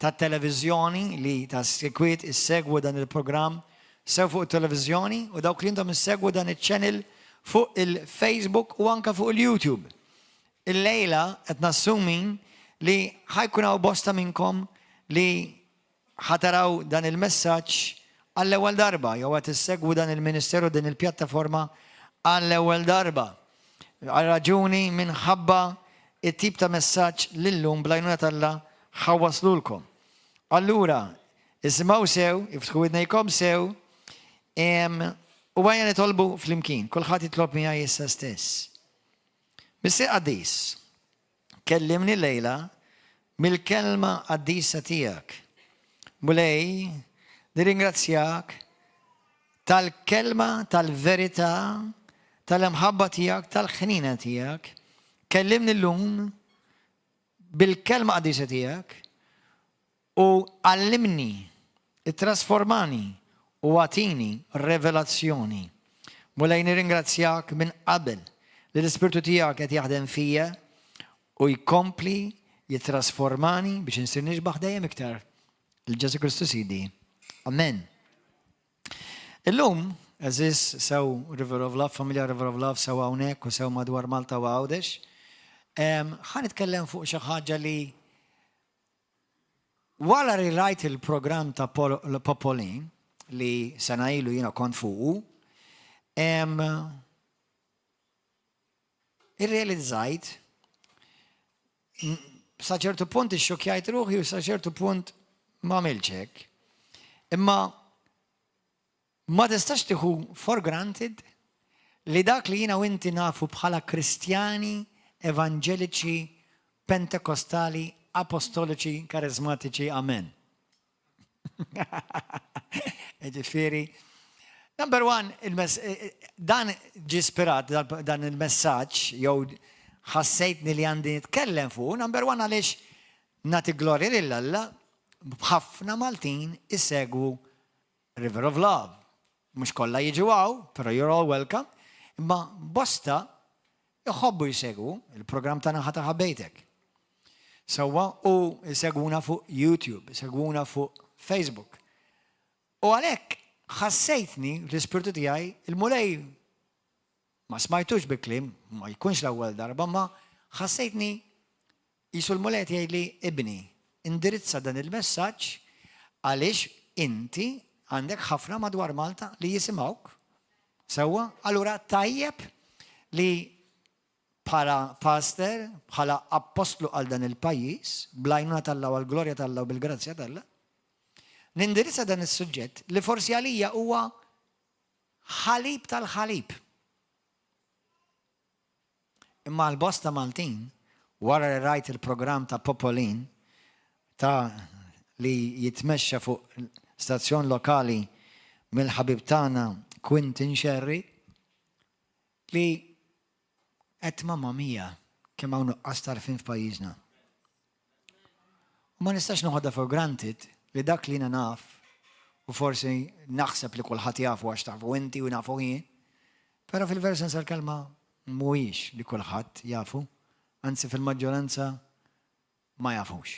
Tat-televiżjoni li ta' sikwit issegwu dan il-programm sew fuq it-televiżjoni u dawk li intom issegwu dan iċ-channel fuq il-Facebook u anke fuq il-YouTube. Illejla qed nassumi li ħa jkun hawn bosta minnkom li ħa taraw dan il-messaġġ għall-ewwel darba jew qed issegwu dan il-ministeru din il-pjattaforma għall-ewwel darba. Għal raġuni minħabba it-tip ta' messaġġ li llum bl-għajnuna t'Alla ħa waslulkom. Allura, isimgħu sew, iftħu widnejkom sew, u ejja nitolbu flimkien. Kulħadd jitlob miegħi issa stess. Missier Qaddis, kellimni llejla mill-kelma qaddisa tiegħek. Mulej, nirringrazzjak tal-kelma tal-verità, tal-imħabba tiegħek, tal-ħnina tiegħek. Kellimni llum bil-kelma qaddisa tiegħek u għallimni, ittrasformani u agħtini revelazzjoni. Mulej nirringrazzjak minn qabel li l-Ispirtu tiegħek qed jaħdem fija u jkompli jittrasformani biex insir nixbaħ dejjem iktar lil Ġesù Kristu Sidi. Amen. Illum, għeżież sew River of Love, familja River of Love sew hawnhekk u sew madwar Malta u Għawdex, ħa nitkellem fuq xi ħaġa li wara li rajt il-programm ta' Popolin li sena ilu jiena kont fuqu, irrealizzajt sa ċertu punt ixxukjajt ruħi u sa ċertu punt ma għamiltx hekk. Imma ma tistax tieħu for granted li dak li jiena u inti nafu bħala Kristjani evanġeliċi Pentekostali Apostoliċi Karismatiċi Amen. Ġifieri, number one, dan ġie spirat dan il-messaġġ jew ħassejtni li għandi nitkellem fuq, number one għaliex nagħti glorja lil Alla b'ħafna Maltin isegwu River of Love. Mhux kollha jiġu hawn, però you're all welcome. Imma bosta jħobbu jsegwu il-programm tagħna Ħa ta' Ħabbejtek. Sewwa u jsegwuna fuq YouTube, jsegwuna fuq Facebook. U għalhekk ħassejtni l-ispirtu tiegħi il-Mulej ma smajtux bi kliem, ma jkunx l-ewwel darba, ma ħassejtni qisu l-Mulej qed jgħidli ibni, indirizza dan il-messaġġ għaliex inti għandek ħafna madwar Malta li jisimgħuk. Sewwa, allura tajjeb li bħala pastor, bħala appostlu għal dan il-pajjiż, bl-għajnuna t'Alla u għall-glorja t'Alla u bil-grazzja t'Alla, nindirizza dan is-suġġett li forsi għalija huwa ħalib tal-ħalib. Imma għal bosta Maltin, wara li rajt il-programm ta' Popolin ta' li jitmexxa fuq stazzjon lokali mill-ħabib tagħna Quinton Scerri, li għedt mamma mia kemm hawn nuqqas t'għarfien f'pajjiżna. U ma nistax noħodha for granted li dak li jiena naf u forsi naħseb li kulħadd jafu għax tafu inti u nafu jien, però fil-veru sens tal-kelma mhuwiex li kulħadd jafu, anzi fil-maġġoranza ma jafux.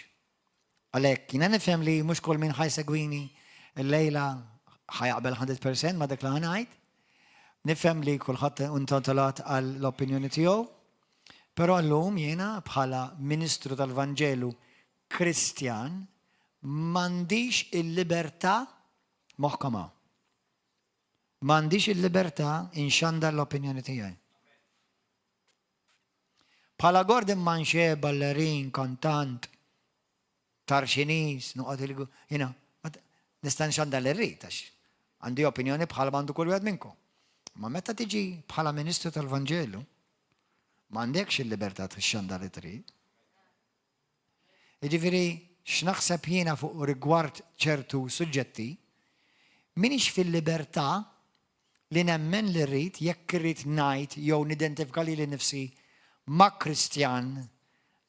Għalhekk jiena nifhem li mhux kull min ħa jsegwini llejla ħa jaqbel 100% ma' dak li ħa ngħid. Nifhem li kulħadd intitolat għall-opinjoni tiegħu, però llum jiena bħala ministru tal-Vanġelu Kristjan m'għandix il-libertà moħħkom hawn. M'għandix il-libertà inxandar l-opinjoni tiegħi. Bħala Gordon Manché, ballerin, kantant, tarxiniż, noqgħod il jiena nista' nxandar li rrid għax għandi opinjoni bħal m'għandu kull wieħed minnkom. Ma meta tiġi bħala ministru tal-Vanġelu, m'għandekx il-libertà tixxandar li trid. Jiġifieri x'naħseb jiena fuq rigward ċertu suġġetti, m'iniex fil-libertà li nemmen li rrid jekk irrid ngħid jew nidentifika lili nnifsi ma' Kristjan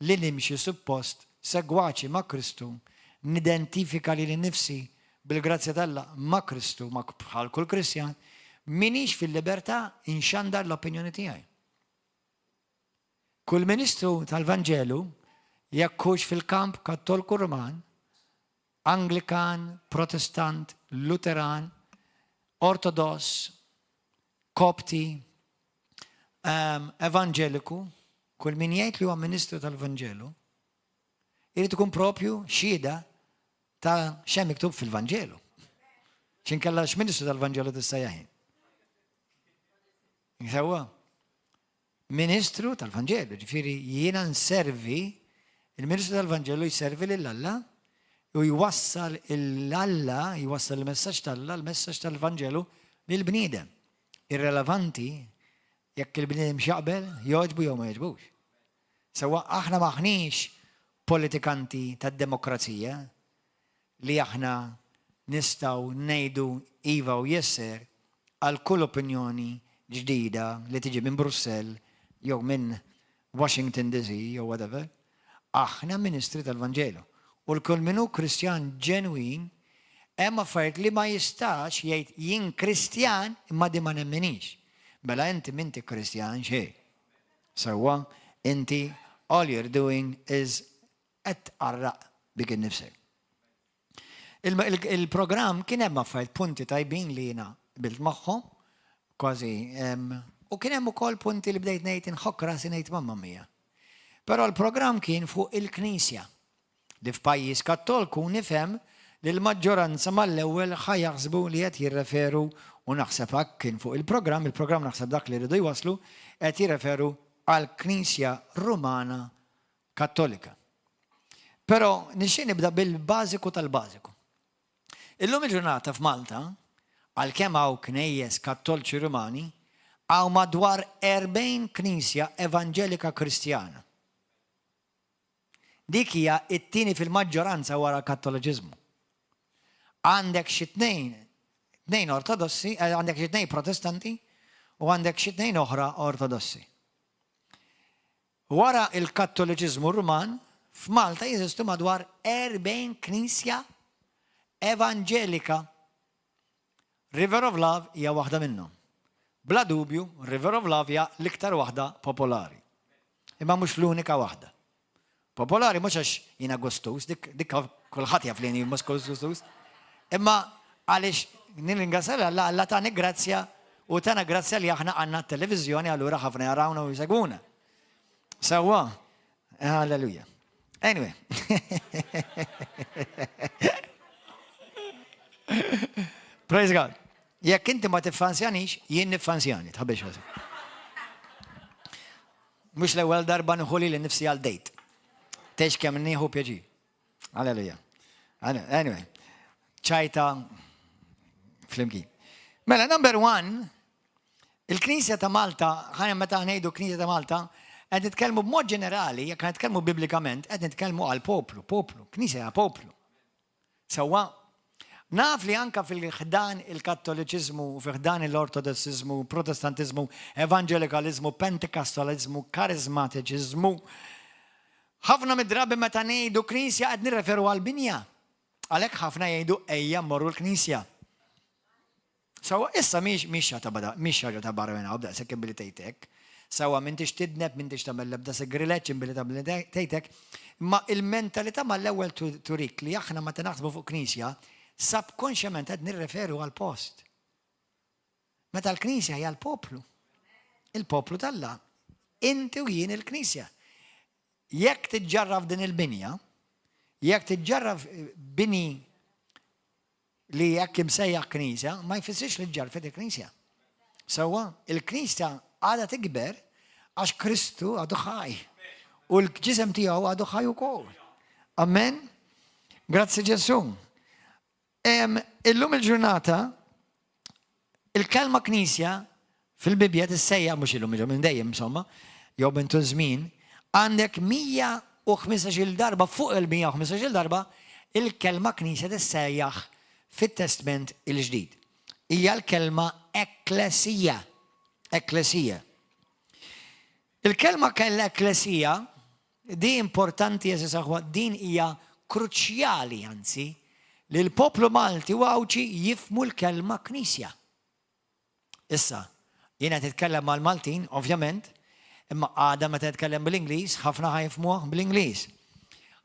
li nimxi suppost segwaċi ma' Kristu, nidentifika lili nnifsi bil-grazzja t'Alla ma' Kristu, ma' bħal kull Kristjan, m'iniex fil-libertà nxandar l-opinjoni tiegħi. Kull ministru tal-Vanġelu Jekk hux fil-kamp Kattolku Ruman, Anglikan, Protestant, Luteran, Ortodoss, Kopti, Evanġeliku, kull min jgħid li huwa ministru tal-Vanġelu, irid ikun propju xhieda ta' x'hemm miktub fil-Vanġelu. X'inkella x'ministru tal-Vanġelu tista' jgħin? Sewwa. Ministru tal-Vanġelu, ġifieri jiena nservi, il-ministru tal-Vanġelu jservi lil Alla u jwassal il-Alla, jwassal il-messaġġ tal-Alla, il-messaġġ tal-Vanġelu lill-bniedem. Irrelevanti jekk il-bniedem x'jaqbel, jogħġbu jew ma jogħġbux. Sewwa aħna m'aħniex politikanti tad-demokrazija li aħna nistgħu ngħidu iva u yes sir għal kull opinjoni ġdida li tiġi minn Brussell jew minn Washington DC jew whatever. Aħna ministri tal-Vanġelu. U l-kull min hu Kristjan ġenwin hemm affarijiet li ma jistax jgħid jien Kristjan imma di ma nemminix. Mela inti m'inti Kristjan xejn. Sewwa, inti all you're doing is qed tqarraq bik innifsek. Il-programm kien hemm affarijiet punti tajbin li jiena qbilt magħhom, kważi, u kien hemm ukoll punti li bdejt ngħid inħokk rasi ngħid mamma mia. Però l-programm kien fuq il-Knisja, li f'pajjiż Kattolku nifhem li l-maġġoranza mal-ewwel ħa jaħsbu li qed jirreferu, u naħseb hekk kien fuq il-programm, il-programm naħseb dak li riedu jwasslu, qed jirreferu għall-Knisja Rumana Kattolika. Però nixtieq nibda bil-bażiku tal-bażiku. Illum il-ġurnata f'Malta, għalkemm hawn knejjes Kattolċi Rumani, hawn madwar 40 knisja Evanġelika Kristjana. Dik hija t-tieni fil-maġġoranza wara l-Kattoliċiżmu. Għandek xi tnejn, tnejn Ortodossi, eh, għandek xi tnejn Protestanti u għandek xi tnejn oħra Ortodossi. Wara il-Kattoliċiżmu Ruman, f'Malta jeżistu madwar 40 knisja evanġelika. River of Love hija waħda minnhom. Bla dubju, River of Love hija l-iktar waħda popolari. Imma mhux l-unika waħda. Popolari mhux għax jiena gustuż, dik dik kulħadd jaf li jien mhux gustuż. Imma għaliex nirringrazzja lil Alla, Alla tani grazzja u tana grazzja li aħna għandna t-televiżjoni allura ħafna jarawna u jsegwuna. Sewwa, halleluja. Anyway. Praise God. Jekk inti ma tiffansjanix, jien niffansjani, tħabbix ħażin. Mhux l-ewwel darba nieħu lili nnifsi għal date. Tgħix kemm nieħu pjaċir. Alleluja. Anyway, ċajta flimkien. Mela, number one, il-Knisja ta' Malta, ħana meta ngħidu Knisja ta' Malta, qed nitkellmu b'mod ġenerali, jekk nitkellmu biblikament, qed nitkellmu għal poplu, poplu, Knisja poplu. Sewwa, naf li anke fil-ħdan il-Kattoliċiżmu, fi ħdan l-Ortodossiżmu, Protestantiżmu, Evanġelikaliżmu, Pentekastaliżmu, Kariżmatiċiżmu, ħafna mid-drabi meta ngħidu Knisja qed nirreferu għall-binja. Għalhekk ħafna jgħidu ejja mmorru l-Knisja. Sewwa, issa mhix mhix ta' bada, mhix ħaġa ta' barra minn hawn b'daqshekk billi tgħid hekk. Sewwa m'intix tidneb, m'intix tagħmel l-ebda sigrileġġ billi tagħmel tgħid hekk. Imma il-mentalità mal-ewwel turik li aħna meta naħsbu fuq knisja, subkonxjament qed nirreferu għal post. Meta l-knisja hija l-poplu. Il-poplu t'Alla. Inti u jien il-knisja. Jekk tiġġarraf din il-binja, jekk tiġġarraf bini Li hekk imsejjaħ knisja ma jfissirx li ġġarfet il-knisja. Sewwa, il-knisja għadha tikber għax Kristu għadu ħaj. U l-ġisem tiegħu għadu ħaj ukoll. Amen. Grazzi Ġesù. Illum il-ġurnata il-kelma knisja fil-Bibbja tissejjaħ mhux illum minn dejjem insomma, jew minn tul żmien, għandek 115-il darba fuq il-115-il darba il-kelma knisja tissejjaħ fit-Testment il-Ġdid. Hija l-kelma ekklesija. Ekklesija. Il-kelma kella ekklesija, di importanti għeżież aħwa, din hija kruċjali anzi, li l-poplu Malti u Għawdxi jifhmu l-kelma knisja. Issa, jien qed nitkellem mal-Maltin, ovvjament, imma għada meta nitkellem bil-Ingliż, ħafna ħa jifhmuh bl-Ingliż.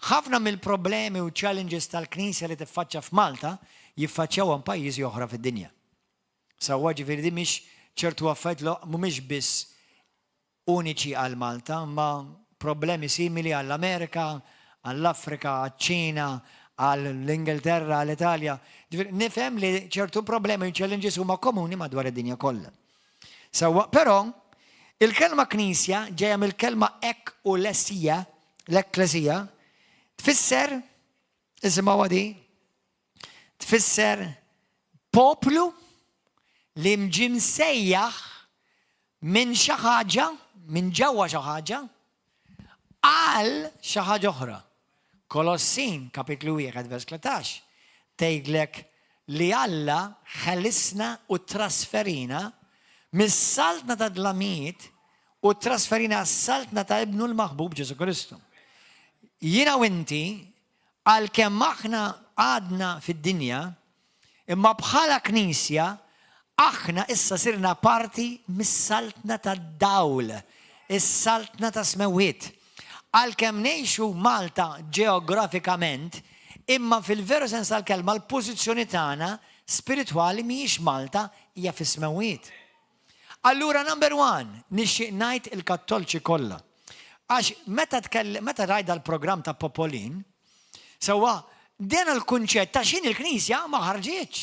Ħafna mill-problemi u challenges tal-Knisja li tiffaċċa f'Malta jiffaċċjawhom pajjiżi oħra fid-dinja. Sewwa ġifieri di mhix ċertu affarijiet li mhumiex biss uniċi għal Malta, imma problemi simili għall-Amerika, għall-Afrika, għaċ-Ċina, għall-Ingilterra, għall-Italja. Ġifieri nifhem li ċertu problemi u challenges huma komuni madwar id-dinja kollha. Sewwa, però il-kelma knisja ġejja mill-kelma ek u lesija, l-ekklesia, tfisser, isimgħu di, tfisser poplu li ġie msejjaħ minn xi ħaġa, minn ġewwa xi ħaġa, għal xi ħaġa oħra. Kolossin, kapitlu 1, vers 13, tgħidlek li Alla ħelisna u trasferina mis-saltna ta' dlamijiet u trasferina għas-saltna ta' ibnu l-maħbub Ġesu Kristu. Jiena u inti, għalkemm aħna għadna fid-dinja, imma bħala knisja, aħna issa sirna parti mis-saltna tad-dawl, is-saltna ta' smewwiet. Għalkemm ngħixu Malta ġeografikament, imma fil-veru sens tal-kelma l-pożizzjoni tagħna spiritwali mhijiex Malta, hija fis-smewwiet. Allura number one, nixtieq ngħid il-Kattolċi kollha. Għax meta meta rajda l-programm ta' Popolin, sewwa dan il-kunċett ta' x'inhi l-Knisja ma ħarġitx.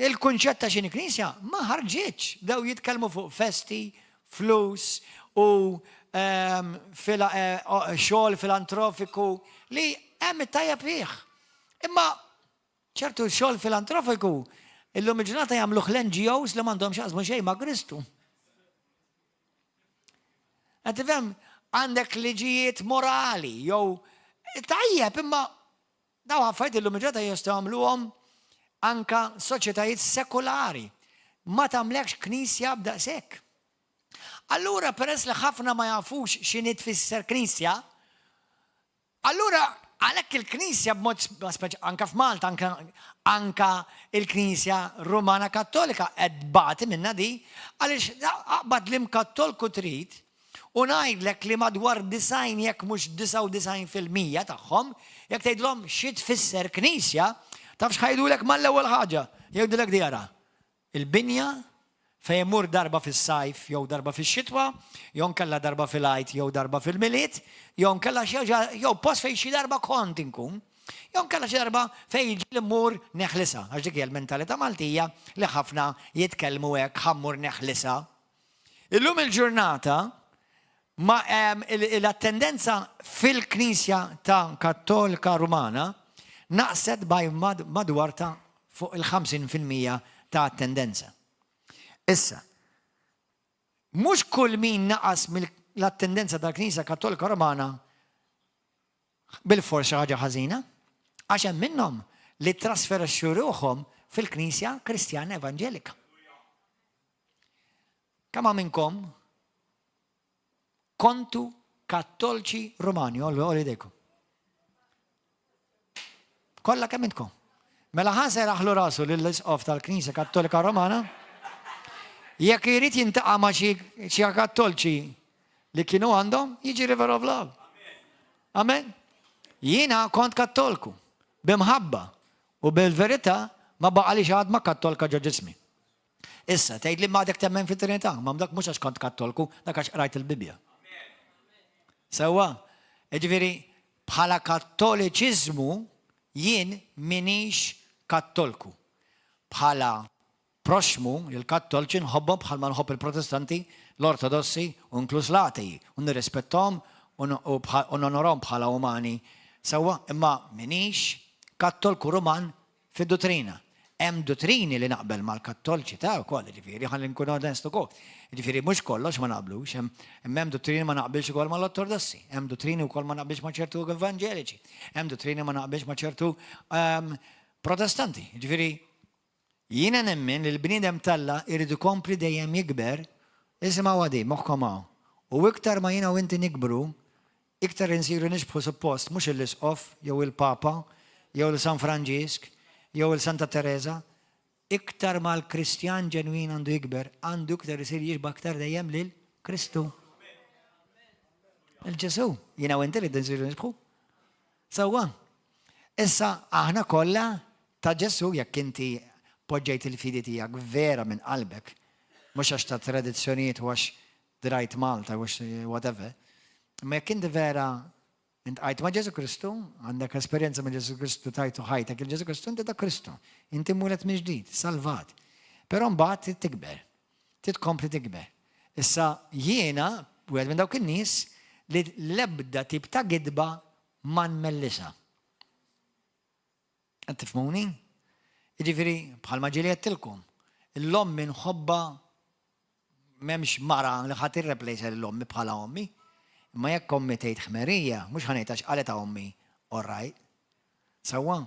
Il-kunċett ta' x'inhi Knisja ma ħarġitx. Daw jitkellmu fuq festi, flus u xogħol filantrofiku li hemm it-tajjeb fih. Imma ċertu xogħol filantrofiku illum il-ġurnata jagħmluh l-NGOs li m'għandhom x'jaqsmu xejn ma' Kristu. Qed tifhem għandek liġijiet morali jew tajjeb imma daw affarijiet illum il-ġurnata jistgħu jagħmluhom anka soċjetajiet sekulari. Ma tagħmlekx knisja b'daqshekk. Allura peress li ħafna ma jafux x'inhi tfisser knisja, allura għalhekk il-Knisja b'mod speċi anka f'Malta, anka, anka il-Knisja Rumana Kattolika qed tbati minna di, għaliex aqbad li Kattolku trid u ngħidlek li madwar 90 jekk mhux 99% tagħhom, jekk tgħidlhom xi tfisser Knisja, taf x'ħajdulek mal-ewwel ħaġa, jgħidulek di ara. Il-binja fejn immur darba fis-sajf jew darba fix-xitwa, jew nkella darba fil-Għid jew darba fil-Milied, jew nkella xi ħaġa jew post fejn xi darba kont inkun, jew nkella xi darba fejn ġieli mmur neħlisha, għax dik hija l-mentalità Maltija li ħafna jitkellmu hekk ħa mmur neħlisha. Illum il-ġurnata ma l-attendenza fil-Knisja ta' Kattolika Rumana naqset by madwar ta' fuq il-50% ta' attendenza. Issa, mhux kull min naqas mill-attendenza tal-Knisja Kattolika Romana bil-fors xi ħaġa ħażina, għax hemm minnhom li trasferixxu ruħhom fil-Knisja Kristjana Evanġelika. Kemm minnkom kontu Kattolċi Romani, għollu idejkom. Kollha kemm intkom. Mela ħa nserraħlu rasu lill-isqof tal-Knisja Kattolika Romana jekk irid jiltaqa' ma' xi kattolċi li kienu għandhom, jiġi River of Love. Amen. Jiena kont kattolku, b'imħabba u bil-verità ma baqalix għadma kattolka ġo ġismi. Issa, tgħid li m'għadek temmen fit-Trinità, ma dak mhux għax kont kattolku, dak għax qrajt il-Bibbja. Sewwa, ġifieri bħala kattoliċiżmu jien minix kattolku. Bħala proxmu, il-kattolċi nħobbhom bħalma nħobb il-protestanti, l-ortodossi u inkluż l-atei, u nirrispettom u nonorhom bħala umani. Sewwa, imma minix kattolku Ruman fid-duttrina. Hemm duttrini li naqbel mal-kattolċi ta' wkoll, ġifieri ħalli nkun onest ukoll. Ġifieri mhux kollox ma naqblux, hemm duttrini ma naqbilx ukoll mal-ortodossi, hemm duttrini wkoll ma naqbilx ma' ċertu evangeliċi, hemm duttrini ma naqbilx ma' ċertu protestanti. Ġifieri jiena nemmen li l-bniedem t'Alla jrid ikompli dejjem jikber, isimgħu għadi, moħħkom hawn. U iktar ma jiena u inti nikbru, iktar insiru nixbħu suppost mhux l-isqof jew il-Papa jew il-San Franġisk jew il-Santa Teresa, iktar ma l-Kristjan ġenwin għandu jikber, għandu iktar isir jixba aktar dejjem lil Kristu. Lil Ġesù. Jiena u inti rridu nsiru nixbħu. Sewwa. Issa aħna kollha ta' Ġesù jekk inti poġġejt il-fidi tiegħek vera minn qalbek, mhux għax ta' tradizzjonijiet u għax drajt Malta u għax whatever. Imma jekk inti vera Iltqajt ma' Ġesù Kristu, għandek esperjenza ma' Ġesù Kristu, tajtu ħajtek lil Ġesù Kristu, inti ta' Kristu. Inti mwieled mill-ġdid, salvat. Però mbagħad trid tikber. Trid tkompli tikber. Issa jiena wieħed minn dawk in-nies li l-ebda tip ta' gidba ma nmellisha. Qed tifhmuni? Jiġifieri bħalma ġieli għedtilkom, l-ommi nħobbha m'hemmx mara li ħa tirreplace lil ommi bħala ommi. Imma jekk ommi tgħid ħmerija, mhux ħa ngħid għax qaletha ommi all right. Sewwa?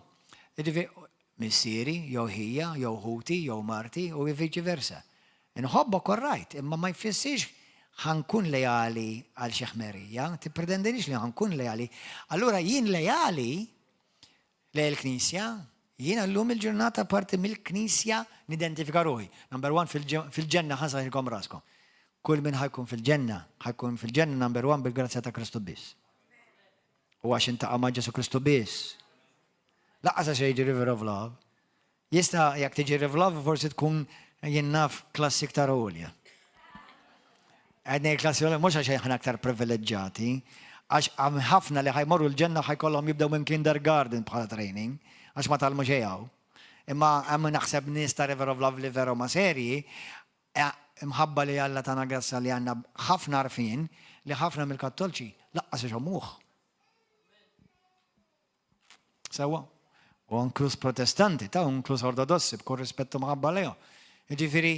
Jiġifieri missieri, jew ħija, jew ħuti, jew marti, u viċi versa. Inħobbok all right, imma ma jfissirx ħa nkun leali għal xi ħmerija, tippretendinix li ħa nkun leali. Allura jien leali Lejn il-Knisja, jiena llum il-ġurnata parti mill-Knisja nidentifika ruħi. Number one fil-ġenna ħa nsaħħilkom raskom. Kull min ħa jkun fil-ġenna, ħa jkun fil-ġenna number one bil-grazzja ta' Kristu biss. U għax intaqa' ma' Ġesu Kristu biss. Laqqas għax jiġi River of Love. Jista' jekk tiġi River of Love forsi tkun jien naf klassi iktar għolja. Qed ngħid klassi għolja mhux għax aħna aktar privileġġjati, għax hemm ħafna li ħa jmorru l-ġenna ħa jkollhom jibdew minn kindergarten bħala training, għax ma tgħallmu xejn hawn. Imma hemm naħseb nies ta' River of Love li vera huma serji, imħabba li Alla tana grazzja li għandna ħafna għarfien li ħafna mill-Kattolċi laqqas ixommuh. Sewwa. U inkluż Protestanti, ta' inkluż Ortodossi, b'kull rispett u mħabba lejhom. Jiġifieri,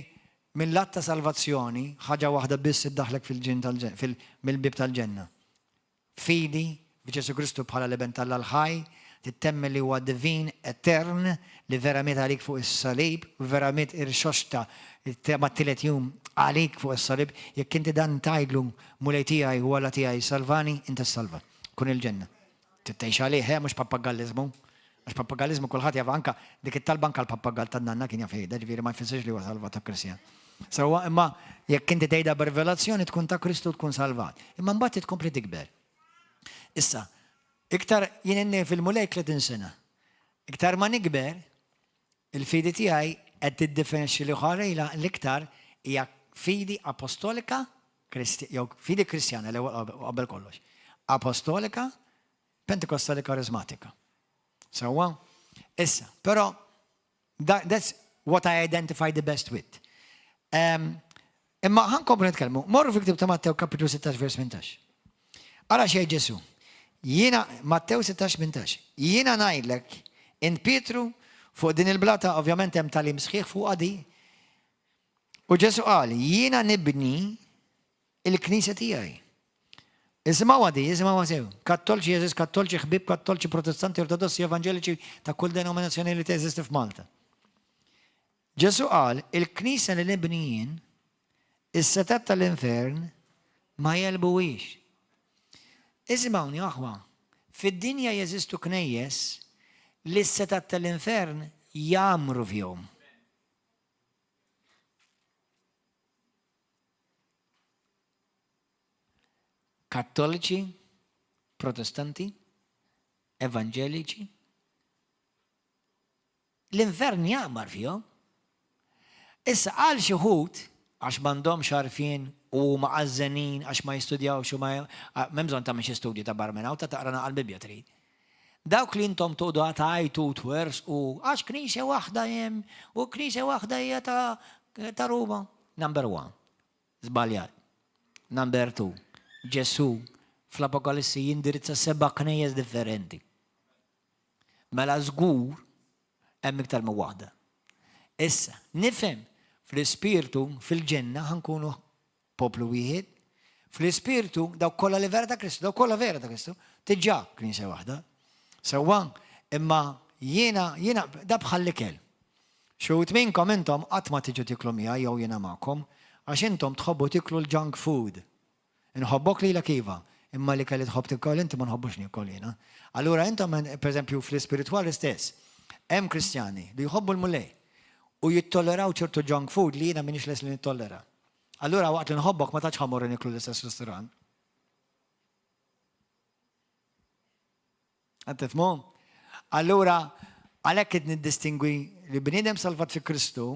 mill-att ta' salvazzjoni, ħaġa waħda biss iddaħħlek fil-ġin mill-bieb tal-ġenna. Fidi f'Ġesù Kristu bħala l-Iben t'Alla l-ħaj, tittemmen li huwa divin, etern, li vera miet għalik fuq is-salib, vera miet irxoxta mat-tielet jum għalik fuq is-salib, jekk inti dan tgħidlu Mulej tiegħi u Alla tiegħi salvani, inti ssalva. Kun il-ġenna. Trid tgħix għalih, eh, mhux pappagallizmu. Għax pappagallizmu kulħadd jaf anka dik it-talba anka l-pappagall tan-nanna kien jaf jgħidha, ġifieri ma jfissirx li huwa salvat u Kristjan. Sewwa, imma jekk inti tgħidha b'rivelazzjoni tkun ta' Kristu tkun salvat. Imma mbagħad trid tkompli tikber. Issa, iktar jien inni fil-Mulej 30 sena. Iktar ma nikber, il-fidi tiegħi qed tiddefinixxi li ħarejla l-iktar hija fidi apostolika jew fidi Kristjana l-ewwel qabel kollox, apostolika, pentekostali karismatika. Sewwa? Issa, però that's what I identify the best with. Imma ħankomplu nitkellmu. Morru fil-ktib ta' Mattew kapitlu 16 vers 18. Ara xejn Ġesu. Jiena Mattew 16 18. Jiena ngħidlek int Pietru fuq din il-blata ovvjament hemm tagħlim sħiħ fuq di U Ġesù qal, Jiena nibni il-knisja tiegħi. Isimgħuha di, isimgħuha sew. Kattolċi, eżis kattolċi, ħbieb kattolċi, protestanti, ortodossi, evanġeliċi ta' kull denominazzjoni li teżisti f'Malta. Ġesù qal, il-knisja li nibni jien, is-setat tal-infern ma jelbuwix. Isimgħuni aħwa, fid-dinja jeżistu knejjes li s-setat tal-infern jgħammru fihom. Kattoliċi, Protestanti, Evanġeliċi. L-infern jgħammar fihom. Issa għal xi wħud għax m'għandhomx għarfien u huma għażżenin għax ma jistudjawx u ma m'hemm bżonn tagħmel xi studju ta' barra minn hawn ta' taqra naqra l-Bibbja trid. Dawk li intom toqgħodu tgħajtu u twersqu għax knisja waħda hemm u knisja waħda hija ta' ta' Ruma. Number one, żbaljat. Number two, Ġesù fl-Apokalissi jindirizza seba' knejjes differenti. Mela żgur hemm iktar minn waħda. Issa, nifhem fl-ispirtu fil-ġenna ħankunu Poplu wieħed, fl-ispirtu, dawk kollha li vera ta' Kristu, dawk kollha vera ta' Kristu, diġà knisja waħda. Sewwa, imma jiena, jiena, da bħall-ikel. Xi wħud minnkom intom qatt ma tiġu tiklu miegħi jew jiena magħkom, għax intom tħobbu tiklu l-junk food. Inħobbok lilek iva, imma l-ikel li tħobb tikol inti ma nħobbux niekol jiena. Allura intom, pereżempju, fl-ispiritwali stess, hemm Kristjani li jħobbu l-Mulej u jittolleraw ċertu junk food li jiena m'iniex lest li nittollera. Allura waqt li nħobbok ma tantx ħa mmorru nieklu l-istess ristorant. Qed tifhmu? Allura, għalhekk qed niddistingwi li bniedem salvat fi Kristu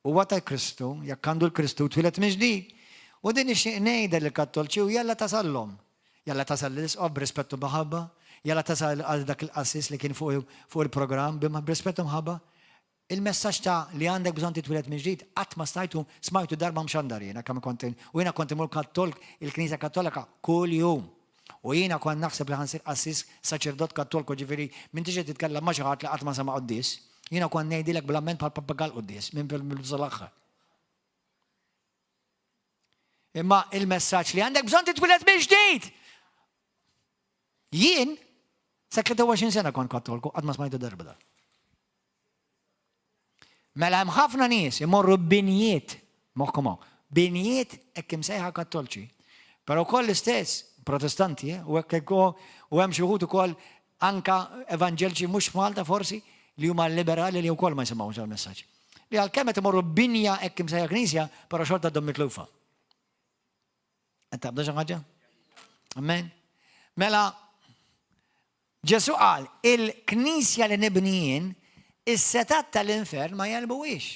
huwa ta' Kristu, jekk għandu l-Kristu twieled minn ġdid. U din nixtieq ngħidha lill-Kattolċi u jalla tasallhom. Jalla tasal lill-Isqof b'rispett u b'mħabba, jalla tasal għal dak il-qassis li kien fuq il-programm b'rispett u mħabba. Il-messaġġ ta' li għandek bżonn titwieled mill-ġdid qatt ma stajtu smajtu darba mxandar jiena kemm kont u jiena kont immur kattolk il-Knisja Kattolika kuljum. U jiena kont naħseb li ħa nsir qassis saċerdot kattolku ġifieri m'intix qed titkellem ma' xi ħadd li qatt ma sema' quddies. Jiena kont ngħidilek bl-amment bħal pappagall quddies minn bidu sal-aħħar. Imma il-messaġġ li għandek bżonn titwieled mill-ġdid! Jien sa 23 sena kont kattolku qatt ma smajtu darba dan. Mela hemm ħafna nies imorru binjiet, moħħkom hawn, binjiet hekk imsejħa kattolċi. Però wkoll l-istess protestanti, eh, u hekk u hemm xi wħud ukoll anka evanġelċi mhux f'Malta forsi li huma liberali li wkoll ma jisimgħux għal-messaġġ. Li għalkemm qed imorru binja hekk imsejħa knisja, però xorta għadhom mitlufa. Qed taqbdu xi ħaġa? Amen. Mela Ġesù qal, il-knisja li nibni jien, is-setat tal-infern ma jelbuwix.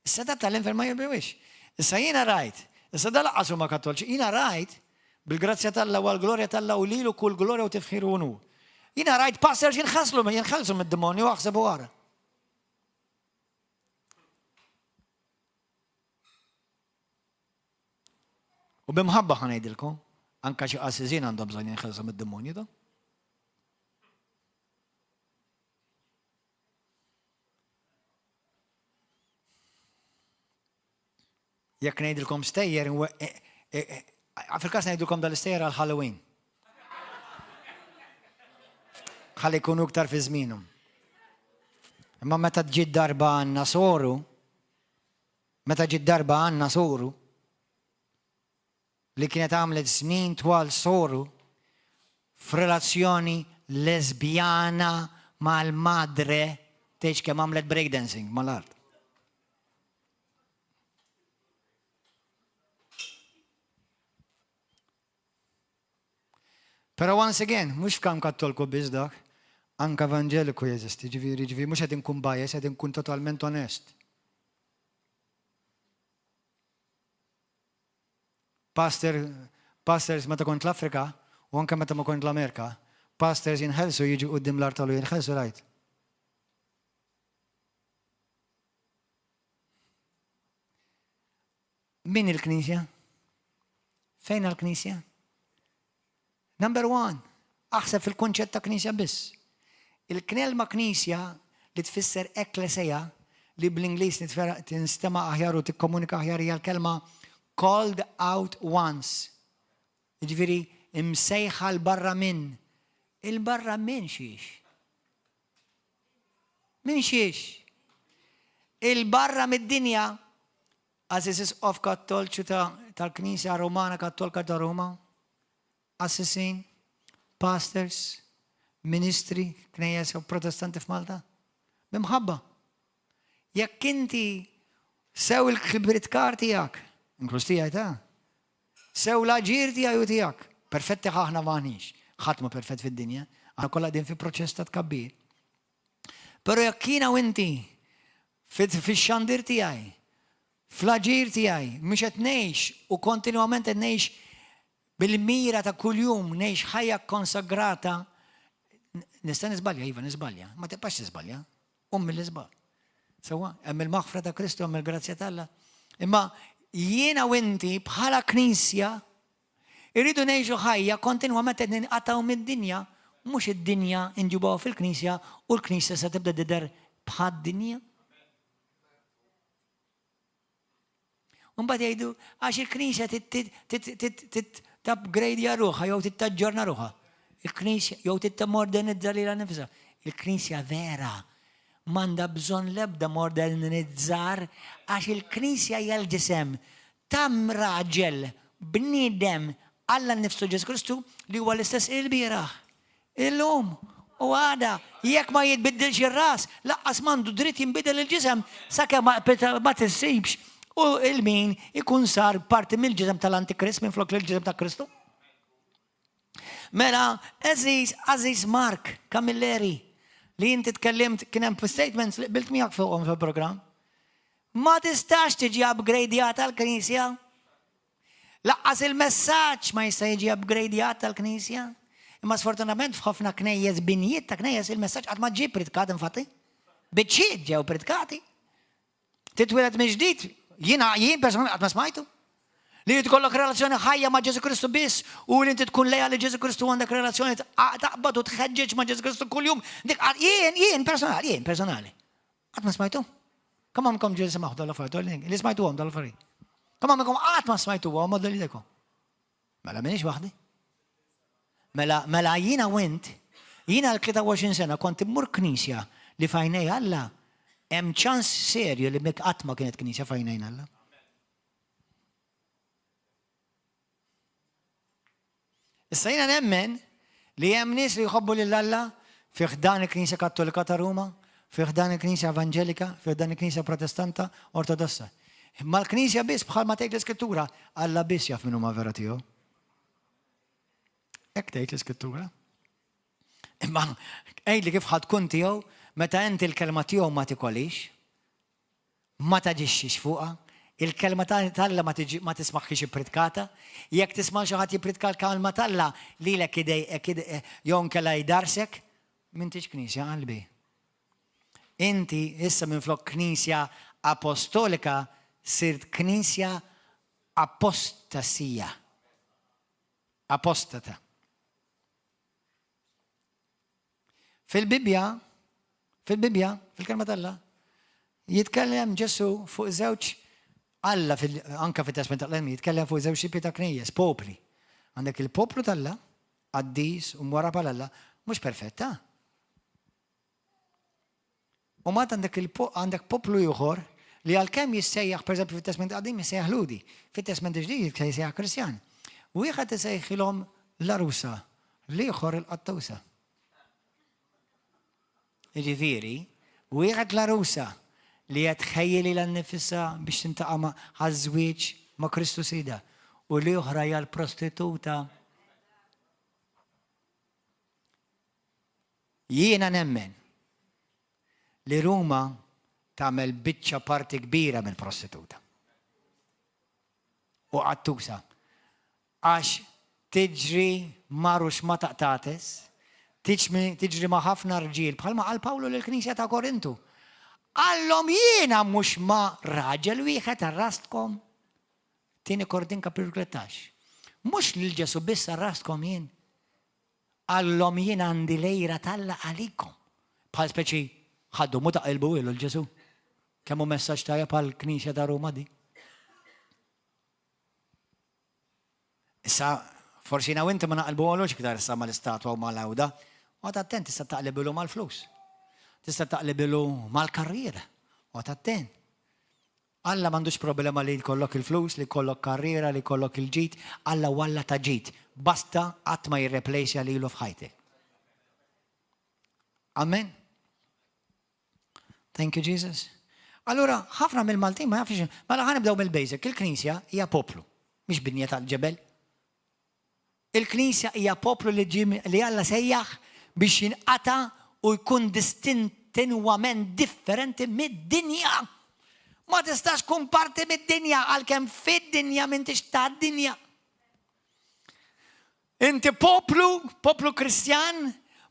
Is-setat tal-infern ma jelbuwix. Issa jiena rajt, issa da laqqas huma kattolċi, jiena rajt bil-grazzja t'Alla u għall-glorja t'Alla u lilu kull glorja u tifħir u unur. Jiena rajt pastors jinħaslu, jinħelsu mid-demonju aħseb u ara. U b'imħabba ħa ngħidilkom, anka xi qassisin għandhom bżonn jinħelsu mid-demonju da. Jekk ngħidilkom stejjer, e, e, e, fil-każ ngħidilkom dal-istejjer għal Halloween. Ħalli jkunu iktar fi żmienhom. Imma meta ġiet darba għandna soru, Meta ġiet darba għandna soru li kienet għamlet snin twal soru f'relazzjoni lesbjana mal-madre tgħidx kemm għamlet breakdancing mal-art. Però once again, mhux f'kamp Kattolku biss dak, anke Evanġeliku jeżisti, ġifieri, ġifieri mhux qed inkun bias, qed inkun totalment onest. Pastor, pastors meta kont l-Afrika u anke meta ma kont l-Amerika, pastors jinħelsu jiġu quddiem l-artal u jinħelsu rajt. Min il-Knisja? Fejn l-Knisja? Number one, aħseb fil-kunċett ta' Knisja biss. Il-knelma Knisja li tfisser ekkleseja li bl-Ingliż tinstema' aħjar u tikkomunika aħjar hija l-kelma called out ones. Jiġifieri imsejħa 'l barra minn. Il barra minn xiex? Minn xiex? Il barra mid-dinja Għażiż Isqof Kattolċu tal-Knisja Rumana Kattolka ta' Ruma, qassisin, pastors, ministri, knejjes u protestanti f'Malta, b'imħabba. Jekk inti sew il-kbritkar tiegħek, inkluż tiegħi ta' sew l-aġir tiegħi u tiegħek, perfetti aħna m'aħniex, ħadd ma perfett fid-dinja, aħna kollha qegħdin fi proċess ta' tkabbir. Però jekk jiena u inti fix-xandir tiegħi, fl-aġir tiegħi, mhux qed ngħix u kontinwament qed ngħix bil-mira ta' kuljum ngħix ħajja konsagrata, nista' niżbalja, iva niżbalja, ma tibqax tiżbalja, um mill-iżbal. Sewwa, hemm il-maħfra ta' Kristu, hemm il-grazzja t'Alla. Imma jiena u inti bħala knisja Irridu ngħixu ħajja kontinwament qed ninqatgħu mid-dinja, mhux id-dinja nġibuha fil-knisja u l-knisja se tibda tidher bħad-dinja. U mbagħad jgħidu għax il-knisja titupgradeja ruħha jew tittaġġorna ruħha. Il-knisja jew titmodernizza lilha nifisha. Il-knisja vera m'għandha bżonn l-ebda modernizzar għax il-knisja hija l-ġisem Ta' raġel, bniedem, Alla nnifsu Ġesù Kristu li huwa l-istess ilbieraħ, illum, u għada. Jekk ma jitbiddilx ir-ras, lanqas m'għandu dritt jinbidel il-ġisem sakemm ma tissibx u il-min ikun sar parti mill-ġisem tal-Antikrist minflok l-ġisem ta' Kristu. Mela, għeżiż, għażiż Mark Camilleri, li inti tkellimt kien hemm statements li qbilt miegħek fuqhom fil-programm. Ma tistax tiġi upgradjata l-Knisja. Lanqas il-messaġġ ma jista' jiġi upgradjat tal-Knisja. Imma sfortunatament f'ħafna knejjes binjiet ta' knejjes il-messaġġ qatt ma ġie pritkat infatti. Biċċiet ġew pritkati. Titwieled mill-ġdid, jiena jien personalment qatt ma smajtu. Li tkollok relazzjoni ħajja ma' Ġesu Kristu biss u li inti tkun leja li Ġesu Kristu għandek relazzjoni taqbad u tħeġġeġ ma' Ġesu Kristu kuljum. Dik jien, jien personali, jien personali. Qatt ma smajtu? Kemm għamkom ġieli semgħu dawn l-affarijiet? Li smajtuhom dawn l-affarijiet? Kemm għamkom qatt ma smajtuhom għoddu lilkom? Mela m'iniex waħdi. Mela, mela jiena u int, jiena l-23 sena kont immur knisja li f'għajnej Alla hemm ċans serju li qatt ma kienet knisja f'għajnejn Alla. Issa jiena nemmen li hemm nies li jħobbu lil Alla fi ħdan il-Knisja Kattolika ta' Ruma, fi ħdan il-Knisja Evanġelika, fi ħdan il-Knisja Protestanta Ortodossa. Imma l-Knisja biss bħalma tgħid l-Iskrittura, Alla biss jaf min huma vera tiegħu. Hekk tgħid l-Iskrittura. Imma għidli kif ħa tkun tiegħu meta inti l-kelma tiegħu ma tikolix. Ma taġixxix fuqha. Il-Kelma t'Alla ma tiġi ma tismagħhiex ippritkata. Jekk tisma' xi ħadd jippritka l-Kelma t'Alla, lilek idejqek jew inkella jdarsek, m'intix Knisja qalbi. Inti issa minflok Knisja Apostolika sirt Knisja Apostasija. Apostata. Fil-Bibbja, fil-Bibbja, fil-Kelma t'Alla, jitkellem Ġesu fuq żewġ Alla anka fit-Testament tal-Qdim jitkellem fuq żewġ tipi ta' knejjes, popli. Għandek il-poplu t'Alla, qaddis u mwarrab għal Alla, mhux perfetta. U mbagħad għandek għandek poplu ieħor li għalkemm jissejjaħ pereżempju fit-Testament Qadim jissejjaħ Lhudi, fit-Testament Ġdid jissejjaħ Kristjan. Wieħed isejħilhom l-għarusa, l-ieħor il-qattusa. Jiġifieri, wieħed l-għarusa li qed tħejji lilha nnifisha biex tintaqa' ma' għaż-żwieġ ma' Kristu Sidha, u l-oħra hija l-prostituta. Jiena nemmen li Ruma tagħmel biċċa parti kbira mill-prostituta. U qattusa. Għax tiġri ma' ruxma ta' qtates, tiġri ma' ħafna rġiel, bħalma qal Pawlu lill-Knisja ta' Korintu. Qallhom jiena mhux ma' raġel wieħed arrastkom. Tieni Korintin kapitlu 13. Mhux lil Ġesu biss arrastkom jien. Qallhom jien għandi l-għira t'Alla għalikom. Bħal speċi ħaddu mu taqilbu ilu l-Ġesu. Kemm hu messaġġ tajjeb għall-Knisja ta' Ruma di. Issa, forsi jiena u inti ma naqilbu għalux iktar issa mal-istatwa u mal-għawda. Oqgħod attent tista' taqlibilu mal-flus. Tista' taqlibilu mal-karriera. Oqgħod attent. Alla m'għandux problema li jkollok il-flus, li jkollok karriera, li jkollok il-ġid. Alla hu Alla ta' ġid. Basta qatt ma jirreplejsja lilu f'ħajtek. Amen. Thank you Jesus. Allura, ħafna mill-Maltin ma jafx, mela ħa nibdew mill-basic, il-Knisja hija poplu, mhix binja tal-ġebel. Il-Knisja hija poplu li ġie li Alla sejjaħ biex jinqata' u jkun distintinwament differenti mid-dinja. Ma tistax tkun parti mid-dinja għalkemm fid-dinja m'intix tad-dinja. Inti poplu, poplu Kristjan,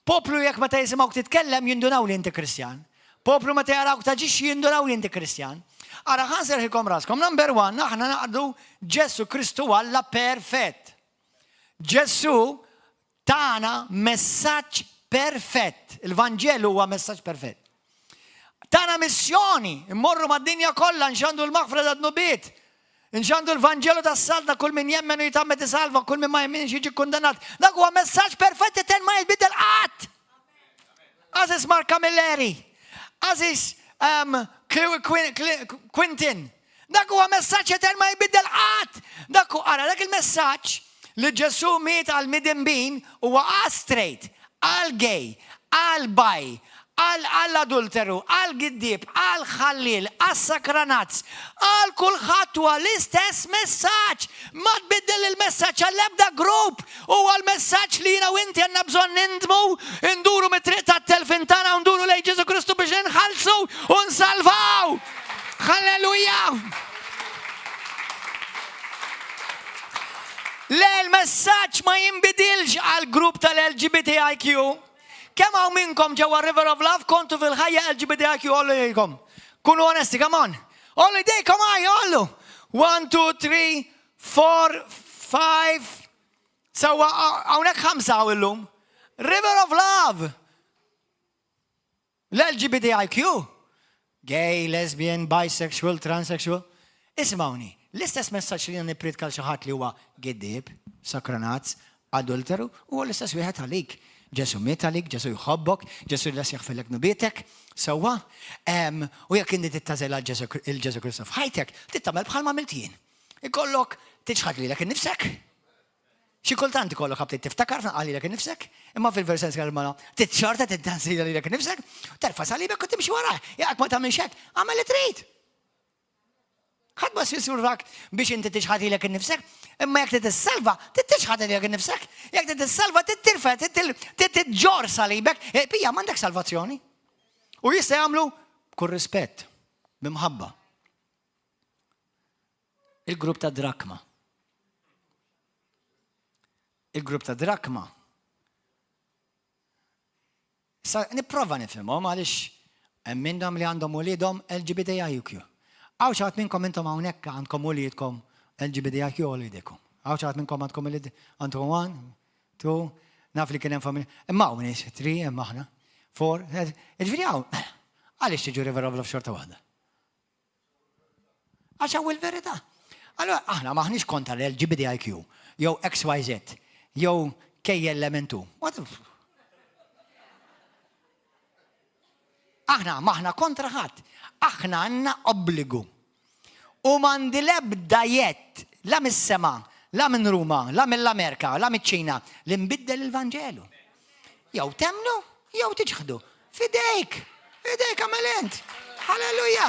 poplu jekk meta jisimgħuk titkellem jindunaw li inti Kristjan. Poplu meta jarawk taġixxi jindunaw li inti Kristjan. Ara ħa nserħilkom raskom. Number one, aħna naqdu Ġesu Kristu Alla perfett. Ġesu tana messaġġ perfett. Il-Vanġelu huwa messaġġ perfett. Tana missjoni, immorru mad-dinja kollha nxandu l-maħfra ta' dnubiet. Nxandu l-Vanġelu tas-saltna kull min jemmen u jitgħammed isalva, kull min ma jemminx jiġi kundannat. Dak huwa messaġġ perfett eten ma jitbidel qatt. Għażiż Mark Camilleri, għażiż um, Quintin, dak huwa messaġġ etern ma jbiddel qatt. Dak ara dak il-messaġġ li Ġesù miet għal midinbin huwa għal straight, għal gay, għal bi, Għall-adulteru, għall-giddieb, għall-ħalliel, għas-sakranazz, għal kulħadd huwa l-istess messaġġ. Ma tbiddel il-messaġġ għall-ebda grupp. Huwa l-messaġġ li jiena u inti għandna bżonn nindmu, nduru mit-triq tat-telfien tagħna u nduru lejn Ġesù Kristu biex ninħallsu u nsalvaw. Halleluja! Le, l-messaġġ ma jinbidilx għal grupp tal-LGBTIQ. Kemm hawn minnkom ġewwa River of Love kontu fil-ħajja LGBTIQ għollu jdejkom. Kunu onesti, come on. Għollu jdejkom għaj, għollu. 1, 2, 3, 4, 5. Sawa, hawnhekk ħamsa hawn illum. River of Love. L-LGBTIQ, gay, lesbian, bisexual, transsexual, isimgħuni, l-istess messaġġ li jiena nippriedka 'l xi ħadd li huwa giddieb, sakranazz, adulteru, huwa l-istess wieħed għalik. Ġesù miet għalik, Ġesù jħobbok, Ġesù lest jaħfirlek dnubietek, sewwa? U jekk inti trid tagħżel għal Ġesù Kristu f'ħajtek, trid tagħmel bħalma għamilt jien. Ikollok tiċħad lilek innifsek, Xi kultant ikollok ħabtiet tiftakar f'naqqa lilek innifsek, imma fil-ver sens kelma trid xorta tiddansila lilek innifsek, terfa' salibek u timxi warajh. Jekk ma tagħmilx hekk, agħmel li trid. Ħadd ma jissurrak biex inti tixħad lilek innifsek, imma jekk trid tissalva, trid tixħad lilek innifsek. Jekk trid tissalva, trid tirfa', trid tiġġor salibek, e, pija m'għandek salvazzjoni. U jista' jagħmlu b'kull rispett, b'imħabba. Il-grupp ta' drakma. Il-grupp ta' drakma. Sa nipprova nifhimhom għaliex hemm minnhom li għandhom uliedhom LGBTIQ. Hawn xi ħadd minnkom intom hawnhekk għandkom uliedkom LGBTIQ uliedkom. Hawn xi ħadd minnkom għandkom ulied għandkom one, two, naf li kien hemm familja. Imma hawn nies, three, hemm aħna, four, ġifieri hawn. Għaliex tiġu River of Love xorta waħda? Għax hawn il-verità. Allora aħna maħniex kontra l-LGBTIQ, jew XYZ, jew KLMN2. Aħna maħna kontra ħadd. Aħna għandna obbligu. U m'għandi l-ebda jett la mis-sema, la minn Ruma, la mill-Amerika, la miċ-Ċina li nbiddel il-Vanġelu. Jew temmnu, jew tiċħdu. Fidejk, fidejk għamel int. Halleluja!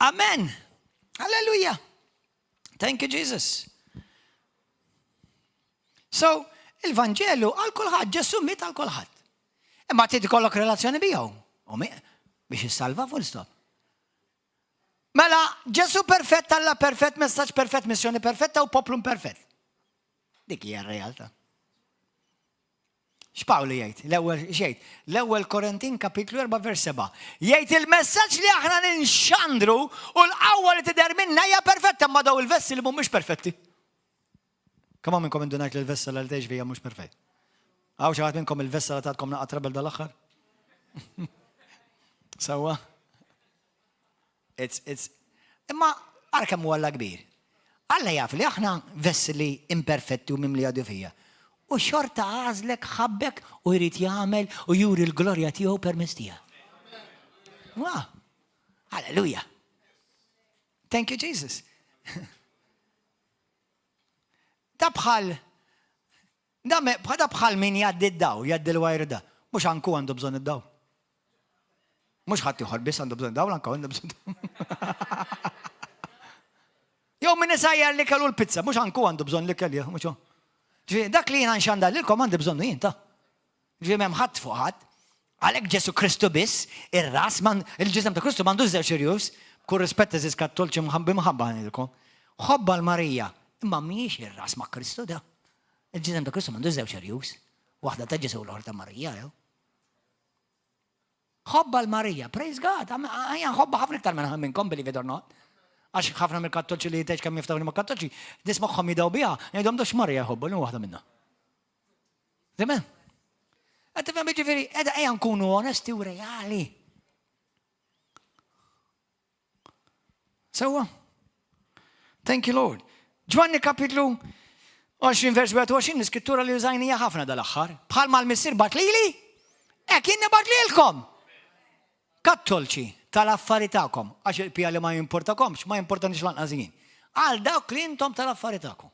Amen. Halleluja. Thank you, Jesus. So, il-Vanġelu għal kulħadd, Ġesù miet għal kulħadd. Imma trid ikollok relazzjoni miegħu. Biex issalva full stop. Mela, Ġesù perfett, Alla perfett, messaġġ perfett, missjoni perfetta u poplu imperfett. Dik hija r-realtà. X'Pawlu jgħid? L-ewwel xejn. L-ewwel Korintin kapitlu 4 vers 7. Jgħid il-messaġġ li aħna ninxandru u l-qawwa li tidher minna hija perfetta ma daw il-vessi li mhumiex perfetti. Kemm hawn minnkom indunajt li l-vessela li tgħix fija mhux perfett? Hawn xi ħadd minnkom il-vessela tatkom naqa' trouble dal-aħħar? Sewwa? It's, it's, imma ara kemm huwa Alla kbir. Alla jaf li aħna vesseli imperfetti u mimlija djufija. U xorta għażlek, ħabbek u jrid jagħmel u juri l-glorja tiegħu permezz tiegħek. Wow! Halleluja! Thank you, Jesus. Da bħal da bħal min jgħaddi d-daw, jgħaddi l-wajr da. Mhux anku għandu bżonn id-daw. Mhux ħadd ieħor biss għandu bżonn dawl, anke għandu bżonn Jew min isajjar li kellu l-pizza, mhux anku għandu bżonn li kelli, mhux Ġifieri dak li jiena nxandar lilkom għandi bżonnu jien ta' Ġifieri m'hemm ħadd fuq ħadd. Għalhekk Ġesu Kristu biss, ir-ras, il-ġisem ta' Kristu m'għandux żewġ irjus, b'kull rispett eżiż kattolċi b'imħabba ngħidilkom. Ħobba l-Marija, imma mhijiex ir-ras ma' Kristu da. Il-ġisem ta' Kristu m'għandux żewġ irjus, waħda ta' Ġesu u l-oħra ta' Marija, jew. Ħobba l-Marija, praise God, għajja ħobba ħafna iktar minn minnkom, believe it or not. Għax ħafna mill-kattolċi li jitgħix kemm jiftawni ma' kattolċi, nismagħhom jidaw biha, ngħidhom dux Marija jħobbu, li waħda minna. Amen. Qed tifhem jiġifieri, qiegħda ejja nkunu onesti u reali. Sewwa? Thank you, Lord. Ġwanni kapitlu 20 vers 21, l-iskrittura li użajnija ħafna dal-aħħar. Bħalma l-missier bat lili, hekk jien nibgħat lilkom. Kattolċi tal-affari tagħkom, għax il-pija li ma jimportakomx, ma jimportanix lanqas jien. Għal dawk li intom tal-affari tagħkom.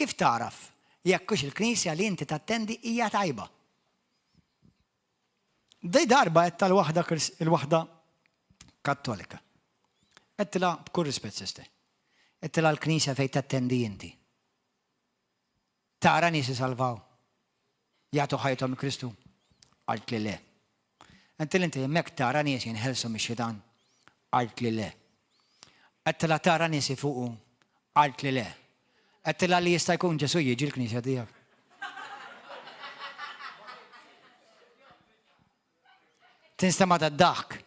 Kif tagħraf jekk hux il-knisja li inti tattendi hija tajba? Di darba għedt tal-waħda il-waħda Kattolika. Għedtilha b'kull rispett sister. Għedtilha l-knisja fejn tattendi inti. Tara nies isalvaw. Jagħtu ħajjithom Kristu. Qaltli le. Għedtilha inti hemmhekk tara nies jinħelsu mix-xitan. Qaltli le. Għedtilha tara nies ifuqu. Qaltli le. Għedtilha li jista' jkun Ġesù jiġi l-knisja tiegħek. Tinstema' tad-daħk.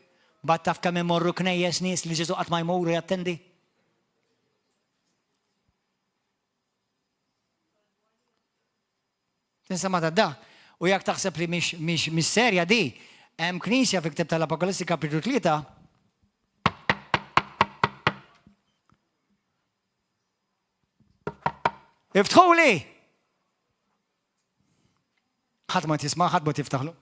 Mbagħad taf kemm imorru knejjes nies li Ġesù qatt ma jmur u jattendi? Tinstema' tad-daħk. U jekk taħseb li mhix mhix mhix serja di, hemm knisja fi ktieb tal-Apokalissi kapitlu 3 Iftħuli! Ħadd ma tisma' ħadd ma tiftaħlu.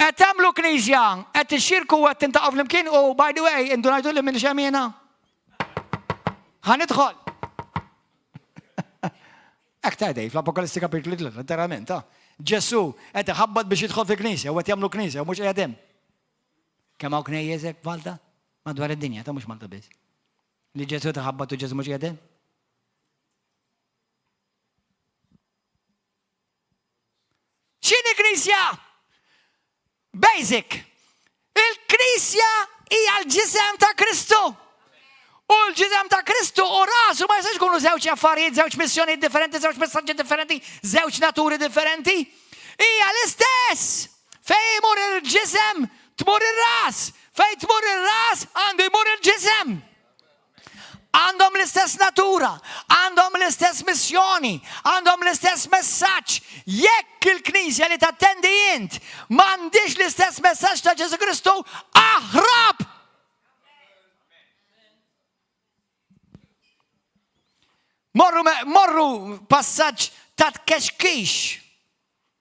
Qed tagħmlu knisja, qed tixxirku u qed tintaqgħu flimkien u by the way, indunajtu li minn xem jiena. Ħa nidħol. Hekk tgħidej fl-Apokalissi kapitlu 3, letteralment, ta' Ġesu qed iħabbat biex jidħol fil-knisja u qed jagħmlu knisja u mhux qiegħed hemm. Kemm hawn knejjes hekk f'Malta? Madwar id-dinja, ta' mhux Malta biss. Li Ġesu tħabbat u Ġesu mhux qiegħed hemm. X'inhi Knisja? Basic. Il-Knisja hija l-ġisem ta' Kristu. U l-ġisem ta' Kristu u rasu ma jistax ikunu żewġ affarijiet, żewġ missjonijiet differenti, żewġ messaġġi differenti, żewġ naturi differenti. Hija l-istess. Fejn imur il-ġisem, tmur ir-ras. Fejn tmur ir-ras, għandu jmur il-ġisem. Għandhom l-istess natura, għandhom l-istess missjoni, għandhom l-istess messaġġ. Jekk il-Knisja li tattendi int m'għandix l-istess messaġġ ta' Ġesu Kristu, aħrab! Morru, morru passaġġ ta' tkexkix.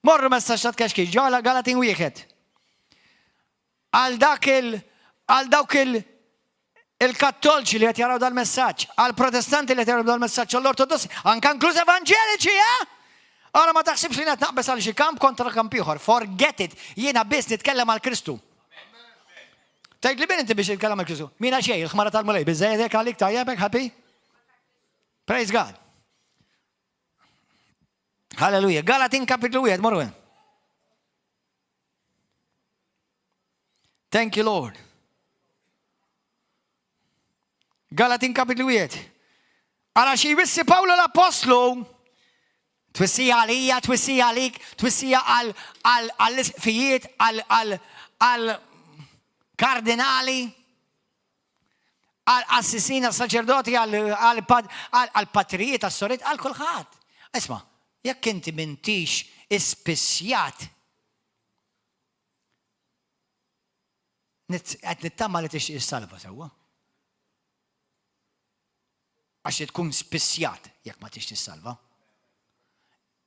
Morru messaġġ ta' tkexkix, ġala Galatin wieħed. Għal dak il għal dawk il il-kattolċi li qed jaraw dal-messaġġ, għal protestanti li qed jaraw dal-messaġġ, għall-ortodossi, anke inkluż evanġeliċi, eh? Ara ma taħsibx li qed naqbeż għal xi kamp kontra kamp ieħor. Forget it, jiena biss nitkellem għal Kristu. Tgħid li min inti biex titkellem għal Kristu? Mina xejn, il-ħmara tal-Mulej, biżejjed hekk għalik tajjeb hekk happy? Praise God. Hallelujah. Galatin kapitlu 1, morru Thank you, Lord. Galatin kapitlu 1. Għala xi jwissi Pawlu l-Apostlu, twissija għalija, twissija għalik, twissija għall-isqfijiet, għall-kardinali, għall-qassisin, għall-saċerdoti, għall-patrijiet, għas-soriet, għal kulħadd. Isma', jekk inti m'intix ispissjat Qed nittama li tixtieq issalva sewwa. Għax li tkun spissjat jekk ma tixtieq issalva.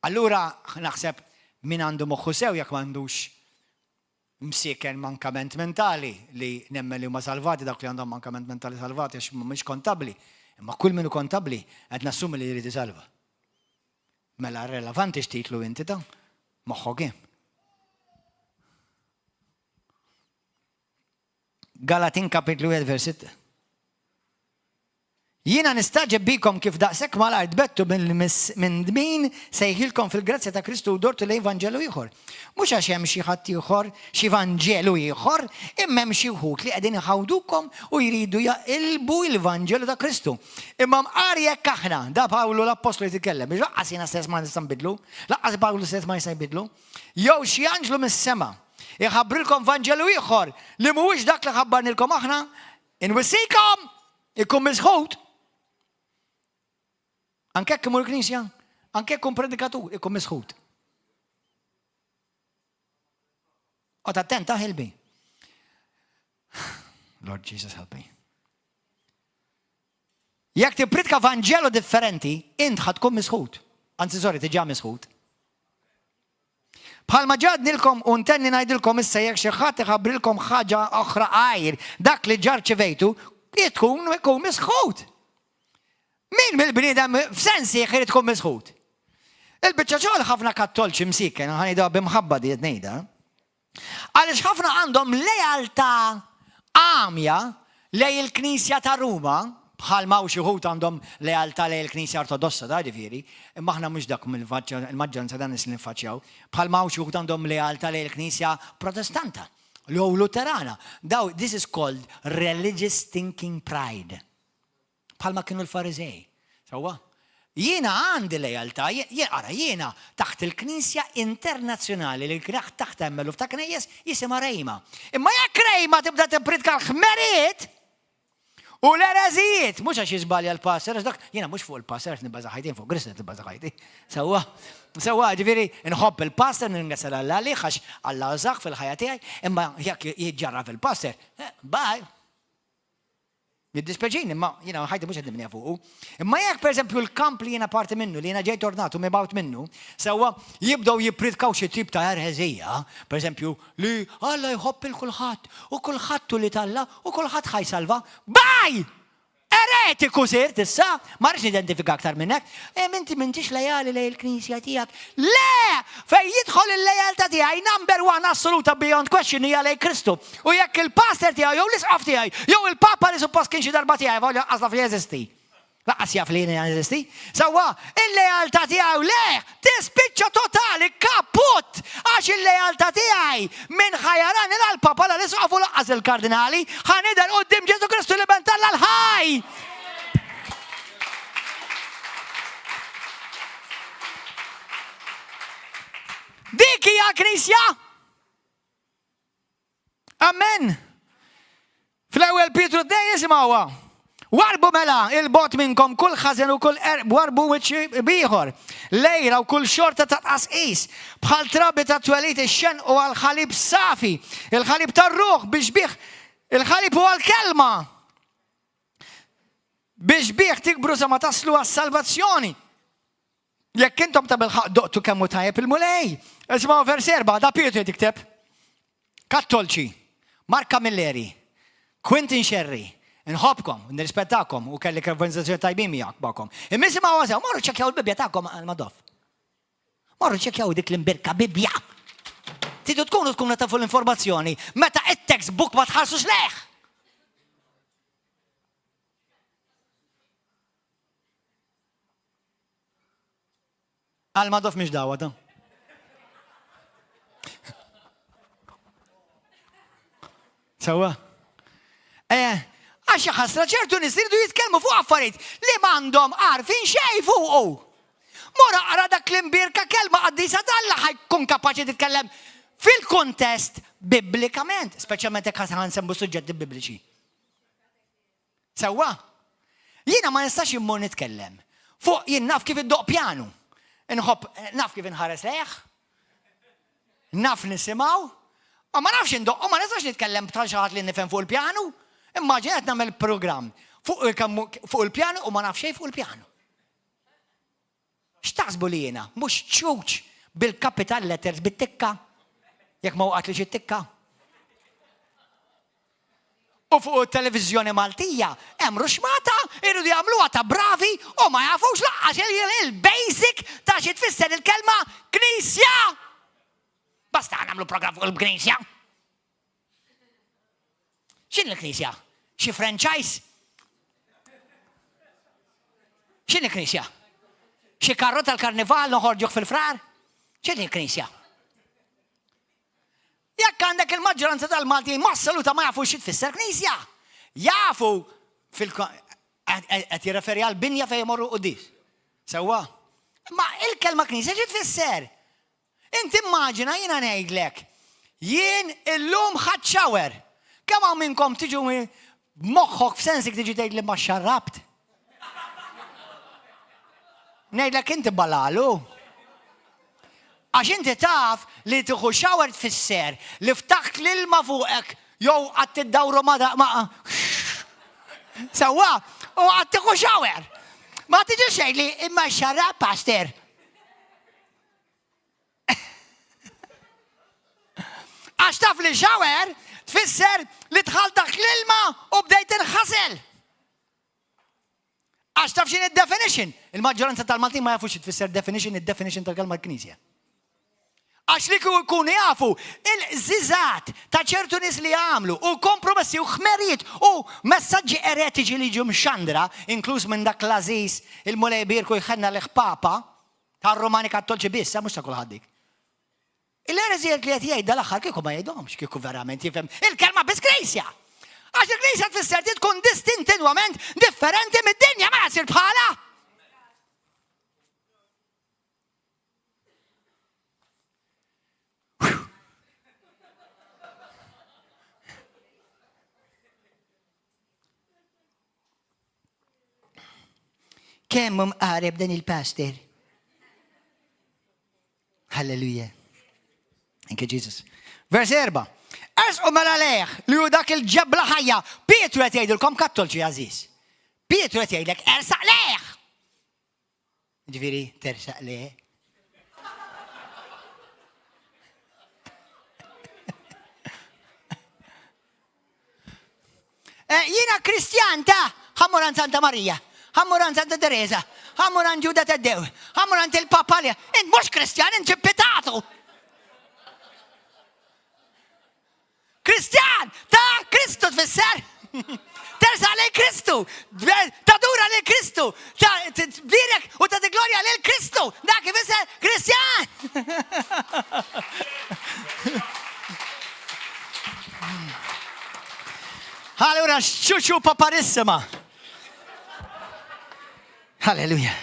Allura naħseb min għandu moħħu sew jekk m'għandux msieken mankament mentali li nemmen li huma salvati dawk li għandhom mankament mentali salvati għax mhumiex kontabbli. Imma kull min hu kontabbli qed nassumi li jrid isalva. Mela relevanti x'titlu inti ta' moħħok hemm. Galatin kapitlu 1 vers 6. Jiena nistagħġeb bikom kif daqshekk malajr tbettu minn min sejħilkom fil-grazzja ta' Kristu u dortu lejn Vanġelu ieħor. Mhux għax hemm xi ħadd ieħor, xi Vanġelu ieħor, imma hemm xi wħud li qegħdin iħawdukom u jridu jaqilbu l-Vanġelu ta' Kristu. Imma mqar jekk aħna, da Pawlu l-Appostlu jitkellem, biex laqqas jiena stess ma nista' nbidlu, laqqas Pawlu stess ma jista' jbidlu, jew xi anġlu mis-sema iħabbrilkom Vanġelu ieħor li mhuwiex dak li ħabbarnilkom aħna, inwissikom! Ikun misħut. Anke jekk imur knisja, anke jekk predikatur, ikun misħut. Qod attent ħilbi. Lord Jesus help me. Jekk tippritka vanġelu differenti, int ħa tkun misħut. Anzi, sorry, tiġa misħut. Bħalma ġa għednilkom u ntenni ngħidilkom issa jekk xi ħadd iħabbrilkom ħaġa oħra għajr dak li ġa rċivejtu, tkun ikun misħut. Min mill-bniedem f'sensi irid tkun misħut? Il-biċċa xogħol ħafna kattolċi msiken, ħa ngħidha b'imħabba di qed ngħidha. Għaliex ħafna għandhom lealtà għamja lej il-Knisja ta' Ruma, bħal ma xi wħud għandhom lealtà lej il-Knisja Ortodossa ta' ġifieri, imma aħna mhux dak il-maġġoranza dan nies li niffaċċjaw, bħal ma xi wħud għandhom lealtà lej il-Knisja Protestanta jew Luterana. Daw, this is called religious thinking pride. Bħalma kienu l-Fariżej. Sewwa? Jiena għandi lealtà, ara jiena taħt il-Knisja Internazzjonali li l-knaħ taħt hemm eluf ta' knejjes jisimha Rejma. Imma jekk Rejma tibda tippritka l-ħmerijiet u l-ereżijiet, mhux għax jiżbalja l-pastor, għax dak jiena mhux fuq il-pastor qed nibbaża ħajti, fuq Kristu qed nibbaża ħajti. Sewwa? Sewwa, ġifieri nħobb il-pastor, nirringrazzja 'l Alla għalih għax Alla użah fil-ħajja tiegħi, imma jekk jiġġarraf il-pastor, eh, bye. Jiddispjaċini, imma jiena ħajti mhux qed nibniha fuqu. Imma jekk pereżempju l-kamp li jiena parti minnu, li jiena ġejt ordnat u mibgħut minnu, sewwa jibdew jippritkaw xi tip ta' erħeżija, pereżempju li Alla jħobb il kulħadd u kulħadd hu li t'Alla u kulħadd ħa jsalva, bye! Eretiku sirt issa, ma rridx nidentifika aktar minn hekk. Em inti m'intix lejali lejn il-knisja tiegħek. Le! Fejn jidħol il-lealtà tiegħi number one assoluta beyond question hija lejn Kristu. U jekk il-pastor tiegħi jew l-isqof tiegħi jew il-papa li suppost kien xi darba tiegħi volja lanqas naf li jeżisti. Lanqas jaf li jiena jeżisti. Sewwa, il-lealtà tiegħu lejh tispiċċa totali kaput għax il-lealtà tiegħi min ħa jarani la l-papa la l-isqof u lanqas il-kardinali ħa nidher quddiem Ġesù Kristu l-Iben t'Alla l-ħaj. Dik hija l-Knisja! Amen! Fl-ewwel Pietru 2 nisimgħuha. Warbu mela il-bot minnkom kull ħażen u kull qerq warbu wiċċ bieħor. Lejra u kull xorta ta' tqasqis. Bħal trabi ta' twelid ixxennqu għal ħalib safi, il-ħalib tar-ruħ biex bih il-ħalib huwa l-kelma. Biex bih tikbru sa ma taslu għas-salvazzjoni. Jekk intom tabilħaqq doqtu kemm hu tajjeb il-Mulej. Isimgħu vers 4, da Pietru qed jikteb. Kattolċi, Mark Camilleri, Quentin Scerri, nħobbkom, nirrispettakom u kelli konversazzjoni tajbin miegħek magħkom. Imma isimgħu sew, morru ċekkjaw il-Bibbja tagħkom għal Madoff. Morru ċekkjaw dik l-imbirka Bibbja. Tidu tkunu tkunu tafu l-informazzjoni meta it-textbook ma tħarsux lejh. Għal Madoff mhix dawwa ta. Sewwa. Eh, għax ħasra ċertu nies iridu jitkellmu fuq affarijiet li m'għandhom għarfien xejn fuqu. Mur aqra dak l-imbierka kelma qaddisa t'Alla ħajkun kapaċi titkellem fil-kuntest biblikament, speċjalment jekk ħa nsemmu suġġetti bibliċi. Sewwa? Jiena ma nistax immur nitkellem fuq jien naf kif iddoqq pjanu. Inħobb naf kif inħares lejh. Naf nisimgħu. Ma ma nafx indoqqu, ma nistax nitkellem bħal xi ħadd li nifhem fuq il-pjanu. Immaġina qed nagħmel programm fuq il-pjanu u ma naf xejn fuq il-pjanu. X'taħsbu li jiena? Mhux ċuċ bil-capital letters bit-tikka? Jekk ma waqgħatlix it-tikka. U fuq it-televiżjoni Maltija hemm ruxmata jridu jagħmluha ta' bravi u ma jafux laqqas il-basic ta' xi tfisser il-kelma knisja. Basta nagħmlu programm fuq il-knisja. X'inhi l-knisja? Xi franchise? X'inhi l-knisja? Xi karru tal-karnival noħorġuh fil-frar? X'inhi l-knisja? Jekk għandek il-maġġoranza tal-Maltin massoluta ma jafux xi tfisser knisja. Jafu fil qed jirreferi għal binja fejn imorru quddies. Sewwa. Ma il-kelma knisja xi tfisser? Inti immaġina jiena ngħidlek, jien illum ħadt shower. Kemm hawn minnkom tiġu b'moħħok f'sensik tiġi tgħidli ma xarrabt? Ngħidlek inti balalu. Għax inti taf li tieħu shower tfisser li ftaħt l-ilma fuqek jew qatt tiddawru ma ma Sewwa, u qatt tieħu shower. Ma tiġix tgħidli imma xarrab pastor. Għax taf li shower tfisser li dħalt taħt l-ilma u bdejt inħasel. Għax. Għax taf x'inhi d-definition? Il-maġġoranza tal-Maltin ma jafux xi tfisser definition, id-definition tal-kelma knisja. Għax li kieku jkunu jafu il-qżiżat ta' ċertu nies li għamlu u kompromessi u ħmerijiet u messaġġi eretiċi li jiġu mxandra, inkluż minn dak l-għażiż il-Mulej ibierku jħenn għalih Papa, tar-Rumani Kattolċi biss, mhux ta' kulħadd dik. Il-ereżijiet li qed jgħid dal-aħħar kieku ma jgħidhomx kieku verament jifhem il-kelma biss Knisja. Għax il-Knisja tfisser tkun distintinwament differenti mid-dinja mela ssir bħala. Kemm hu mqareb dan il-pastor. Halleluja. Thank you, Jesus. Vers 4. Ersqu mela lejh li hu dak il-ġebla ħajja. Pietru qed jgħidilkom kattolċi għażiż. Pietru qed jgħidlek ersaq lejh. Ġifieri tersaq le. Eh, jiena Kristjan ta' ħammuran Santa Marija, ħammuran Santa Teresa, ħammuran Ġuda Taddew, ħammuran il-Papa li. Int mhux Kristjan, int ġippitatu. Kristjan ta' Kristu tfisser. Tersa lejn Kristu, tadura lil Kristu, tbierek u tagħti glorja lil Kristu. Dak ifisser Kristjan. Allura xċuċu paparissima. Halleluja.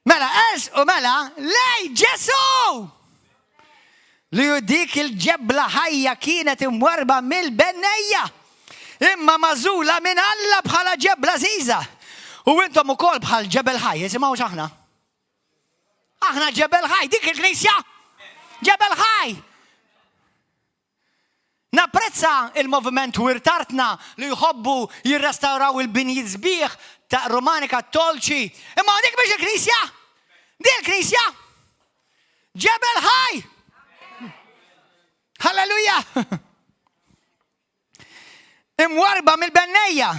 Mela, es u mela, lej Ġesu! Li hu dik il-ġebla ħajja kienet imwarba mill-bennejja, imma magħżula minn Alla bħala ġebla għażiża. U intom ukoll bħal ġebel ħaj, isimgħu x'aħna. Aħna ġebel ħaj, dik il-knisja! Ġebel ħaj! Napprezza il-moviment Wirt Artna li jħobbu jirrestawraw il-binjiet sbieħ ta' Rumani Kattolċi. Imma dik mhix il-Knisja! Di l-Knisja! Ġebel ħaj! Halleluja! Imwarba mill-bennejja.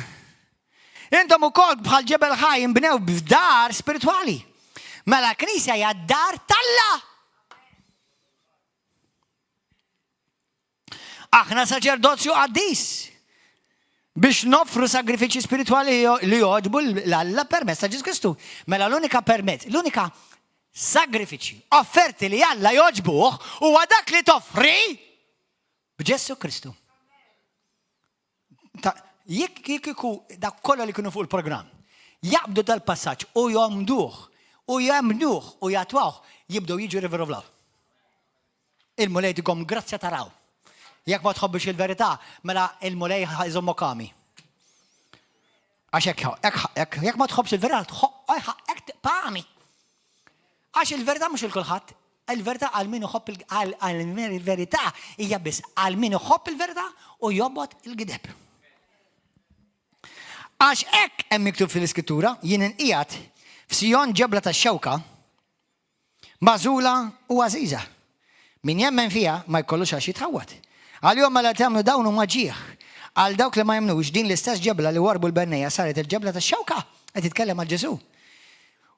Intom ukoll bħal ġebel ħaj inbnew b'dar spiritwali. Mela l-Knisja hija dar t'Alla. Aħna saċerdozju qaddis biex noffru sagrifiċi spiritwali li joġbu l-Alla permezz ta' Ġesu Kristu. Mela l-unika permezz, l-unika sagrifiċi, offerti li Alla joġbuh huwa dak li toffri b'Ġesu Kristu. Jekk kieku dak kollha li kienu fuq il-programm jaqbdu dal-passaġġ u jomduh u jemmnuh u jatwawh, jibdew jiġu River of Love. Il-Mulej jtikom grazzja taraw. Jekk ma tħobbix il-verità, mela il-Mulej jżommok għami. Għax hekk hekk jekk ma tħobbx il-verità, hekk tibqa' għami. Għax il-verità mhux il kulħadd, il-verità għal min iħobb għal il-verità hija biss għal min iħobb il-verità u jobgħod il-gideb. Għax hekk hemm miktub fil-Iskrittura, jien inqiegħed f'Sijon ġebla tax-xewka, magħżula u għażiża. Min jemmen fiha ma jkollux għax jitħawwad. Għalihom mela tagħmlu dawn huma ġieħ. Għal dawk li ma jemmnux, din l-istess ġebla li warrbu l-bennejja saret il-ġebla tax-xewka. Qed jitkellem għal Ġesù.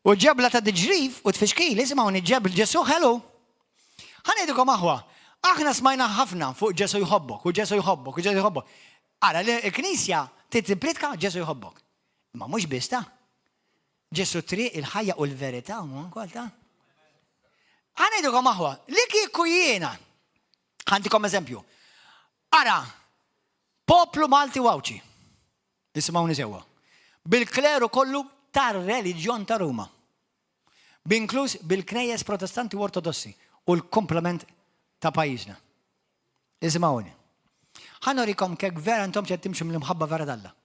U ġebla ta' tiġrif u tfixkil, isimgħuni ġebl Ġesù ħelu. Ħa ngħidilkom aħwa, aħna smajna ħafna fuq Ġesù jħobbok u Ġesù jħobbok u Ġesù jħobbok. Ara li l-Knisja trid Ġesù jħobbok. Imma mhux biss ta' Ġesù triq il-ħajja u l-verità huma wkoll ta'. Ħa ngħidilkom aħwa, li kieku jiena, ħa ntikom eżempju. Ara, poplu Malti u Għawdxi, isimgħuni sewwa, bil-kleru kollu tar-reliġjon ta' Ruma, b'inkluż bil-knejjes protestanti u ortodossi u l-komplement ta' pajjiżna. Isimgħuni. Ħa nurikom kek vera intom qed timxu mill-imħabba vera t'Alla.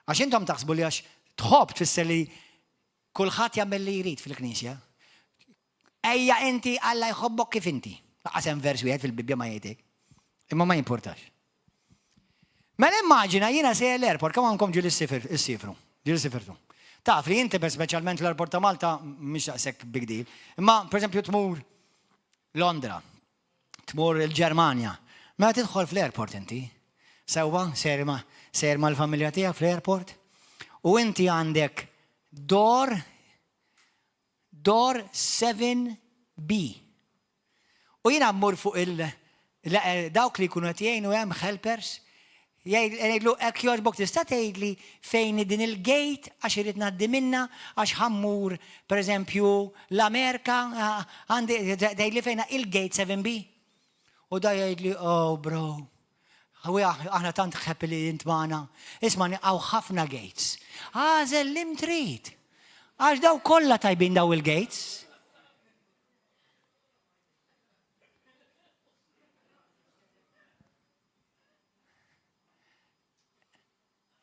Għax intom taħsbu li għax tħobb tfisser li kulħadd jagħmel li jrid fil-knisja. Ejja inti Alla jħobbok kif inti. Laqas hemm vers wieħed fil-Bibbja ma jgħidek. Imma ma jimpurtax. Mela immaġina jiena sejjer l-airport, kemm għandkom ġieli ssifru, ġieli sifirtu. Taf li inti speċjalment l-airport ta' Malta mhix daqshekk big deal. Imma pereżempju tmur Londra, tmur il-Ġermanja. Mela tidħol fl-airport inti. Sewwa, sejjer ma' sejjer mal-familja tiegħek fl-airport, u inti għandek door door 7B. U jiena mmur fuq il dawk li jkunu qed jgħinu hemm helpers, jgħidlu hekk jogħġbok tista' tgħidli fejn hi din il-gate għax irrid ngħaddi minnha għax ħa mmur pereżempju l-Amerika għandi tgħidli fejn il-gate 7B. U da jgħidli oh bro, aħna tant happy li int magħna. Isma' hawn ħafna gates. Għażel li trid. Għax daw kollha tajbin daw il-gates.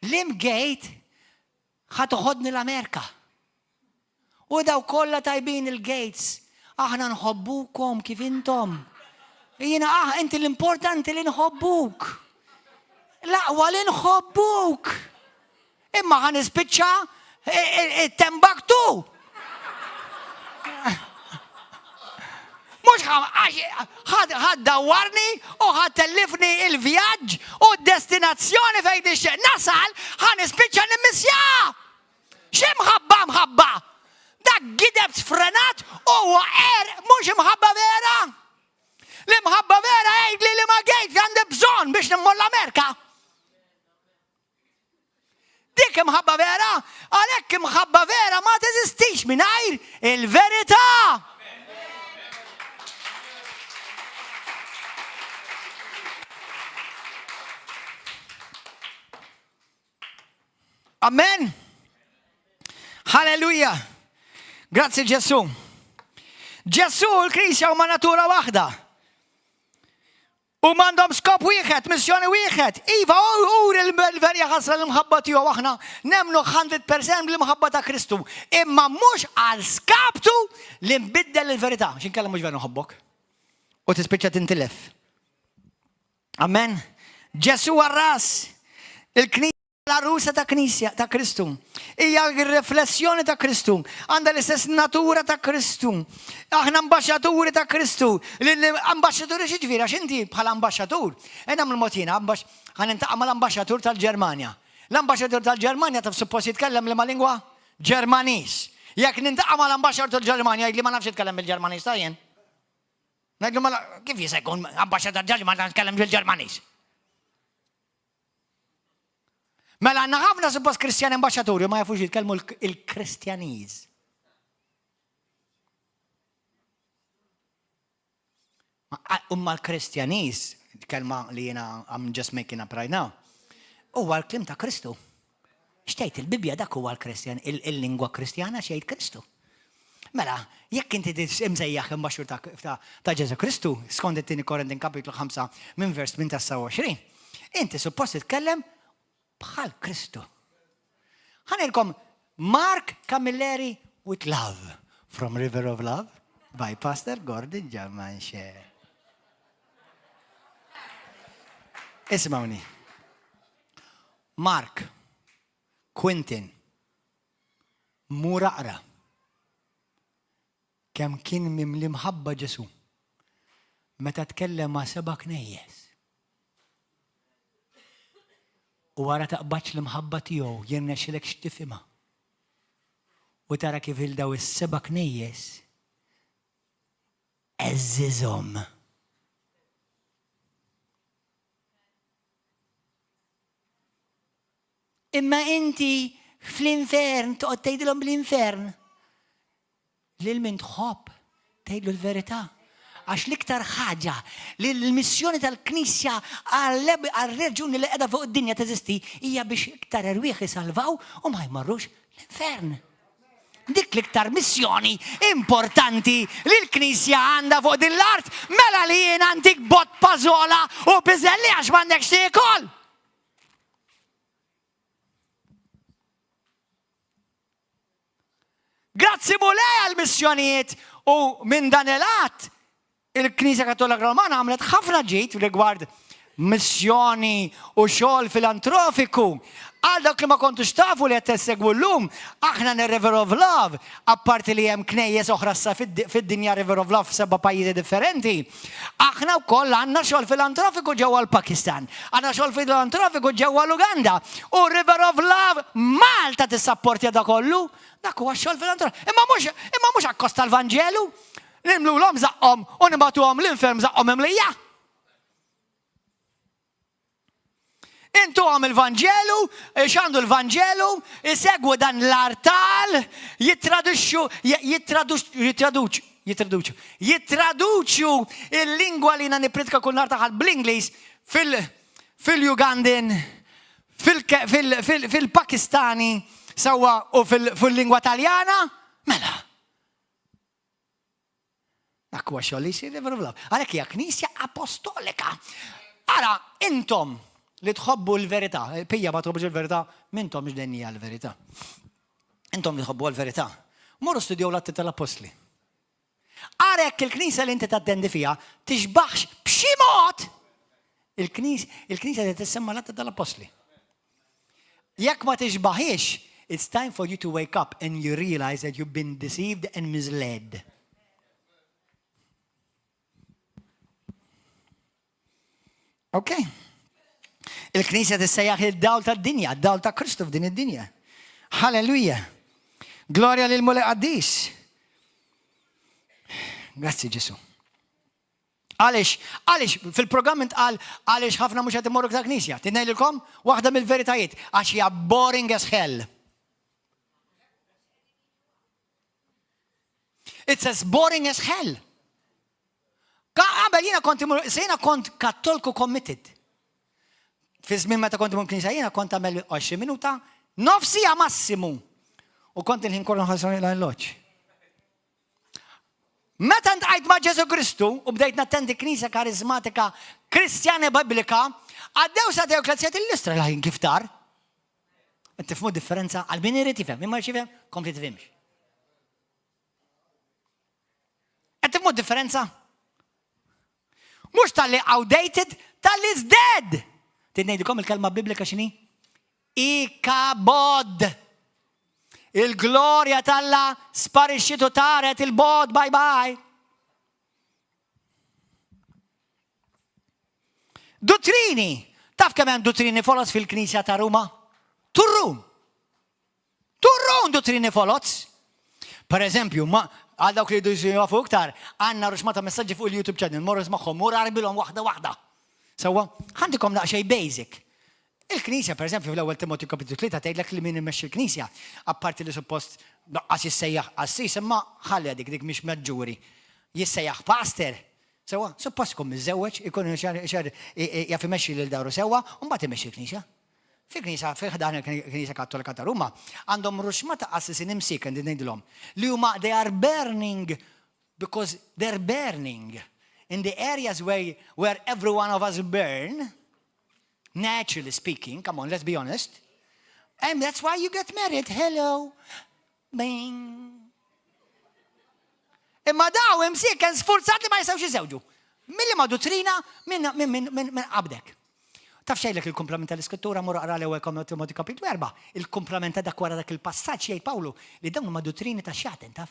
Lim gate ħa toħodni l-Amerika. U daw kollha tajbin il-gates. Aħna nħobbukom kif intom. Jiena ah, inti l-importanti li nħobbuk. L-aqwa li nħobbuk. Imma ħa nispiċċa Timbuktu! Mhux ħa ddawwarni u ħa tellifni il-vjaġġ u d-destinazzjoni fejn nixtieq nasal ħa nispiċċa nimmissja! X'imħabba mħabba! Dak gideb sfrenat huwa qerq mhux imħabba vera! L-imħabba vera għidli li ma gejt għandi bżonn biex nimmur l-Amerika. Dik imħabba vera, għalhekk imħabba vera ma teżistix mingħajr il-verità. Amen. Halleluja. Grazzi Ġesu. Ġesu u l-Knisja huma natura waħda. Huma għandhom skop wieħed, missjoni wieħed. Iva, uri l-verja ħasra l-imħabba tiegħu aħna nemmnu 100% bl-imħabba ta' Kristu. Imma mhux għal skaptu li nbiddel il-verità. X'inkella mhux veru nħobbok. U tispiċċa tintilef. Amen. Ġesu għar-ras. Il-Knisja L-għarusa ta' Knisja ta' Kristu hija r-riflessjoni ta' Kristu, għandha l-istess natura ta' Kristu. Aħna ambaxxaturi ta' Kristu. Ambaxxaturi xi ġifieri għax inti bħala ambaxxatur, e nagħmlu mod jiena, ħa nintaqa' mal-ambaxxatur tal-Ġermanja. L-ambaxxatur tal-Ġermanja taf suppost jitkellem liema lingwa? Ġermaniż. Jekk nintaqa' mal-ambaxxatur tal-Ġermanja jgħidli ma nafx jitkellem bil-Ġermaniż ta' jien. Ngħidlu mela kif jista' jkun ambaxxatur tal-Ġermanja jitkellem bil-Ġermaniż? Mela għandna ħafna suppost Kristjani ambaxxaturi ma jafux jitkellmu il-Kristjaniż. Umma l-Kristjaniż, kelma li jiena I'm just making up right now, huwa l-kliem ta' Kristu. Xtejt il-Bibbja dak huwa l-Kristjan, il-lingwa Kristjana xejt Kristu. Mela, jekk inti imsejjaħ imbaxxur ta' Ġesu Kristu, skont it-tieni Korintin kapitlu 5 minn vers 28, inti suppost titkellem bħal Kristu. Ħanilkom Mark Camilleri with Love from River of Love by Pastor Gordon Ġamanxe. Ismawni. Mark Quintin Mur aqra kemm kien mimli mħabba Ġesù meta tkellem ma' seba' knejjes. U wara taqbadx l-imħabba tiegħu jirnexxilek x'tifhimha. U tara kif il daw is-seba' knejjes għeżżiżhom. Imma inti fl-infern toqgħod tgħidilhom bl-infern. Lil min tħobb tgħidlu l-verità. Għax l-iktar ħaġa li l-missjoni tal-Knisja għal-reġuni li qiegħda fuq id-dinja teżisti hija biex iktar erwieħ isalvaw u ma jmorrux l-infern. Dik l-iktar missjoni importanti li l-Knisja għandha fuq din l-art, mela li jien għandik bott pażola u biżelli għax m'għandekx tiekol. Grazzi Mulej għal-missjonijiet u minn dan il-att il-Knisja Kattolika Romana għamlet ħafna ġid rigward missjoni u xogħol filantrofiku. Għal dawk li ma kontux tafu li qed tessegwu llum, aħna River of Love, apparti li hemm knejjes oħra sa fid-dinja River of Love f'seba' pajjiżi differenti, aħna wkoll għandna xogħol filantrofiku ġewwa l-Pakistan, għandna xogħol filantrofiku ġewwa l-Uganda u River of Love Malta tissapportja da kollu. Dak huwa xogħol filantrofiku. Imma mhux imma mhux akkost tal-Vanġelu. Nimlulhom żaqqhom u nibagħtuhom l-infern żaqqhom imlija. Intuhom il-Vanġelu, xandu l-Vanġelu, isegwu dan l-artal, jittraduxxu, jittraduċu, jittraduċu, jittraduċu il-lingwa li jina nipritka kull nhar taħal bl-Ingliż fil-Ugandin, fil-Pakistani, sewwa u fil-lingwa Taljana, mela. Dak huwa xogħol li jsir River of Love. Għalhekk hija knisja apostolika. Ara, intom li tħobbu l-verità, pija ma tħobbux il-verità, mintom x'denja l-verità. Intom li tħobbu l-verità. Morru studjow l-atti tal-apostli. Ara jekk il-knisja li inti tattendi fiha tixbaħx b'xi mod il-knisja li tissemma l-atti tal-apostli. Jekk ma tixbaħiex, it's time for you to wake up and you realize that you've been deceived and misled. Ok. Il-Knisja tissejjaħ il-dawl tad-dinja, dawl ta' Kristu f'din id-dinja. Halleluja. Glorja lil Mulej Qaddis. Grazzi Ġesu. Għaliex, għaliex, fil-programm intqal għaliex ħafna mhux qed imorru ta' knisja. Tinejlilkom waħda mill-veritajiet għax hija boring as hell. It's as boring as hell. Qabel jiena kont jiena kont kattolku committed. Fi żmien meta kont imur knisja jiena kont għamel 20 minuta, nofsija massimu. U kont il-ħin kollu nħassoni l-loċ. Meta ntqajt ma' Ġesu Kristu u bdejt nattendi knisja karizmatika Kristjana Biblika, għaddew sa tew il-listra l-ħin kif tar. Tifmu differenza għal min irid jifhem, min ma jifhem, kompli tifhimx. Qed tifhmu differenza? Mhux tal-li outdated, tal-li is dead. Trid ngħidilkom il-kelma biblika x'inhi? Ikabod. Il-glorja talla sparixxiet u taret il-bod, bye bye. Duttrini! Taf kemm hemm duttrini foloz fil-Knisja ta' Ruma? Turrun! Turrun duttrini foloz! Per eżempju, ma għal dawk li jridu jsiru jafu iktar, għandna ruxma ta' messaġġi fuq il-YouTube channel, morru magħhom, mur arbilhom waħda waħda. Sewwa, ħandikom daqsxejn basic. Il-Knisja, per eżempju, fl-ewwel Timotju kapitlu 3 tgħidlek li min imexxi l-Knisja, apparti li suppost laqqas jissejjaħ qassis, imma ħalli dik dik mhix maġġuri. Jissejjaħ pastor. Sewwa, suppost ikun miżżewweġ, ikun jaf imexxi lil daru sewwa, u mbagħad imexxi l-Knisja. Fil-Knisja, fil-ħdan il-Knisja Kattolika ta' Ruma, għandhom ruxma ta' qassisin imsieken din ngħidilhom, li huma they are burning because they're burning in the areas where, where every one of us burn, naturally speaking, come on, let's be honest, and that's why you get married, hello, bing. Imma daw imsieken sfurzati ma jistgħux jiżewġu. Milli ma duttrina minn qabdek. Taf xejlek il-kumplament tal-iskrittura mur aqra l-ewwel Timotju kapitlu 4, il-kumplament ta' dak wara dak il-passaġġ jgħid Pawlu li dawn huma duttrini ta' xjaten, taf?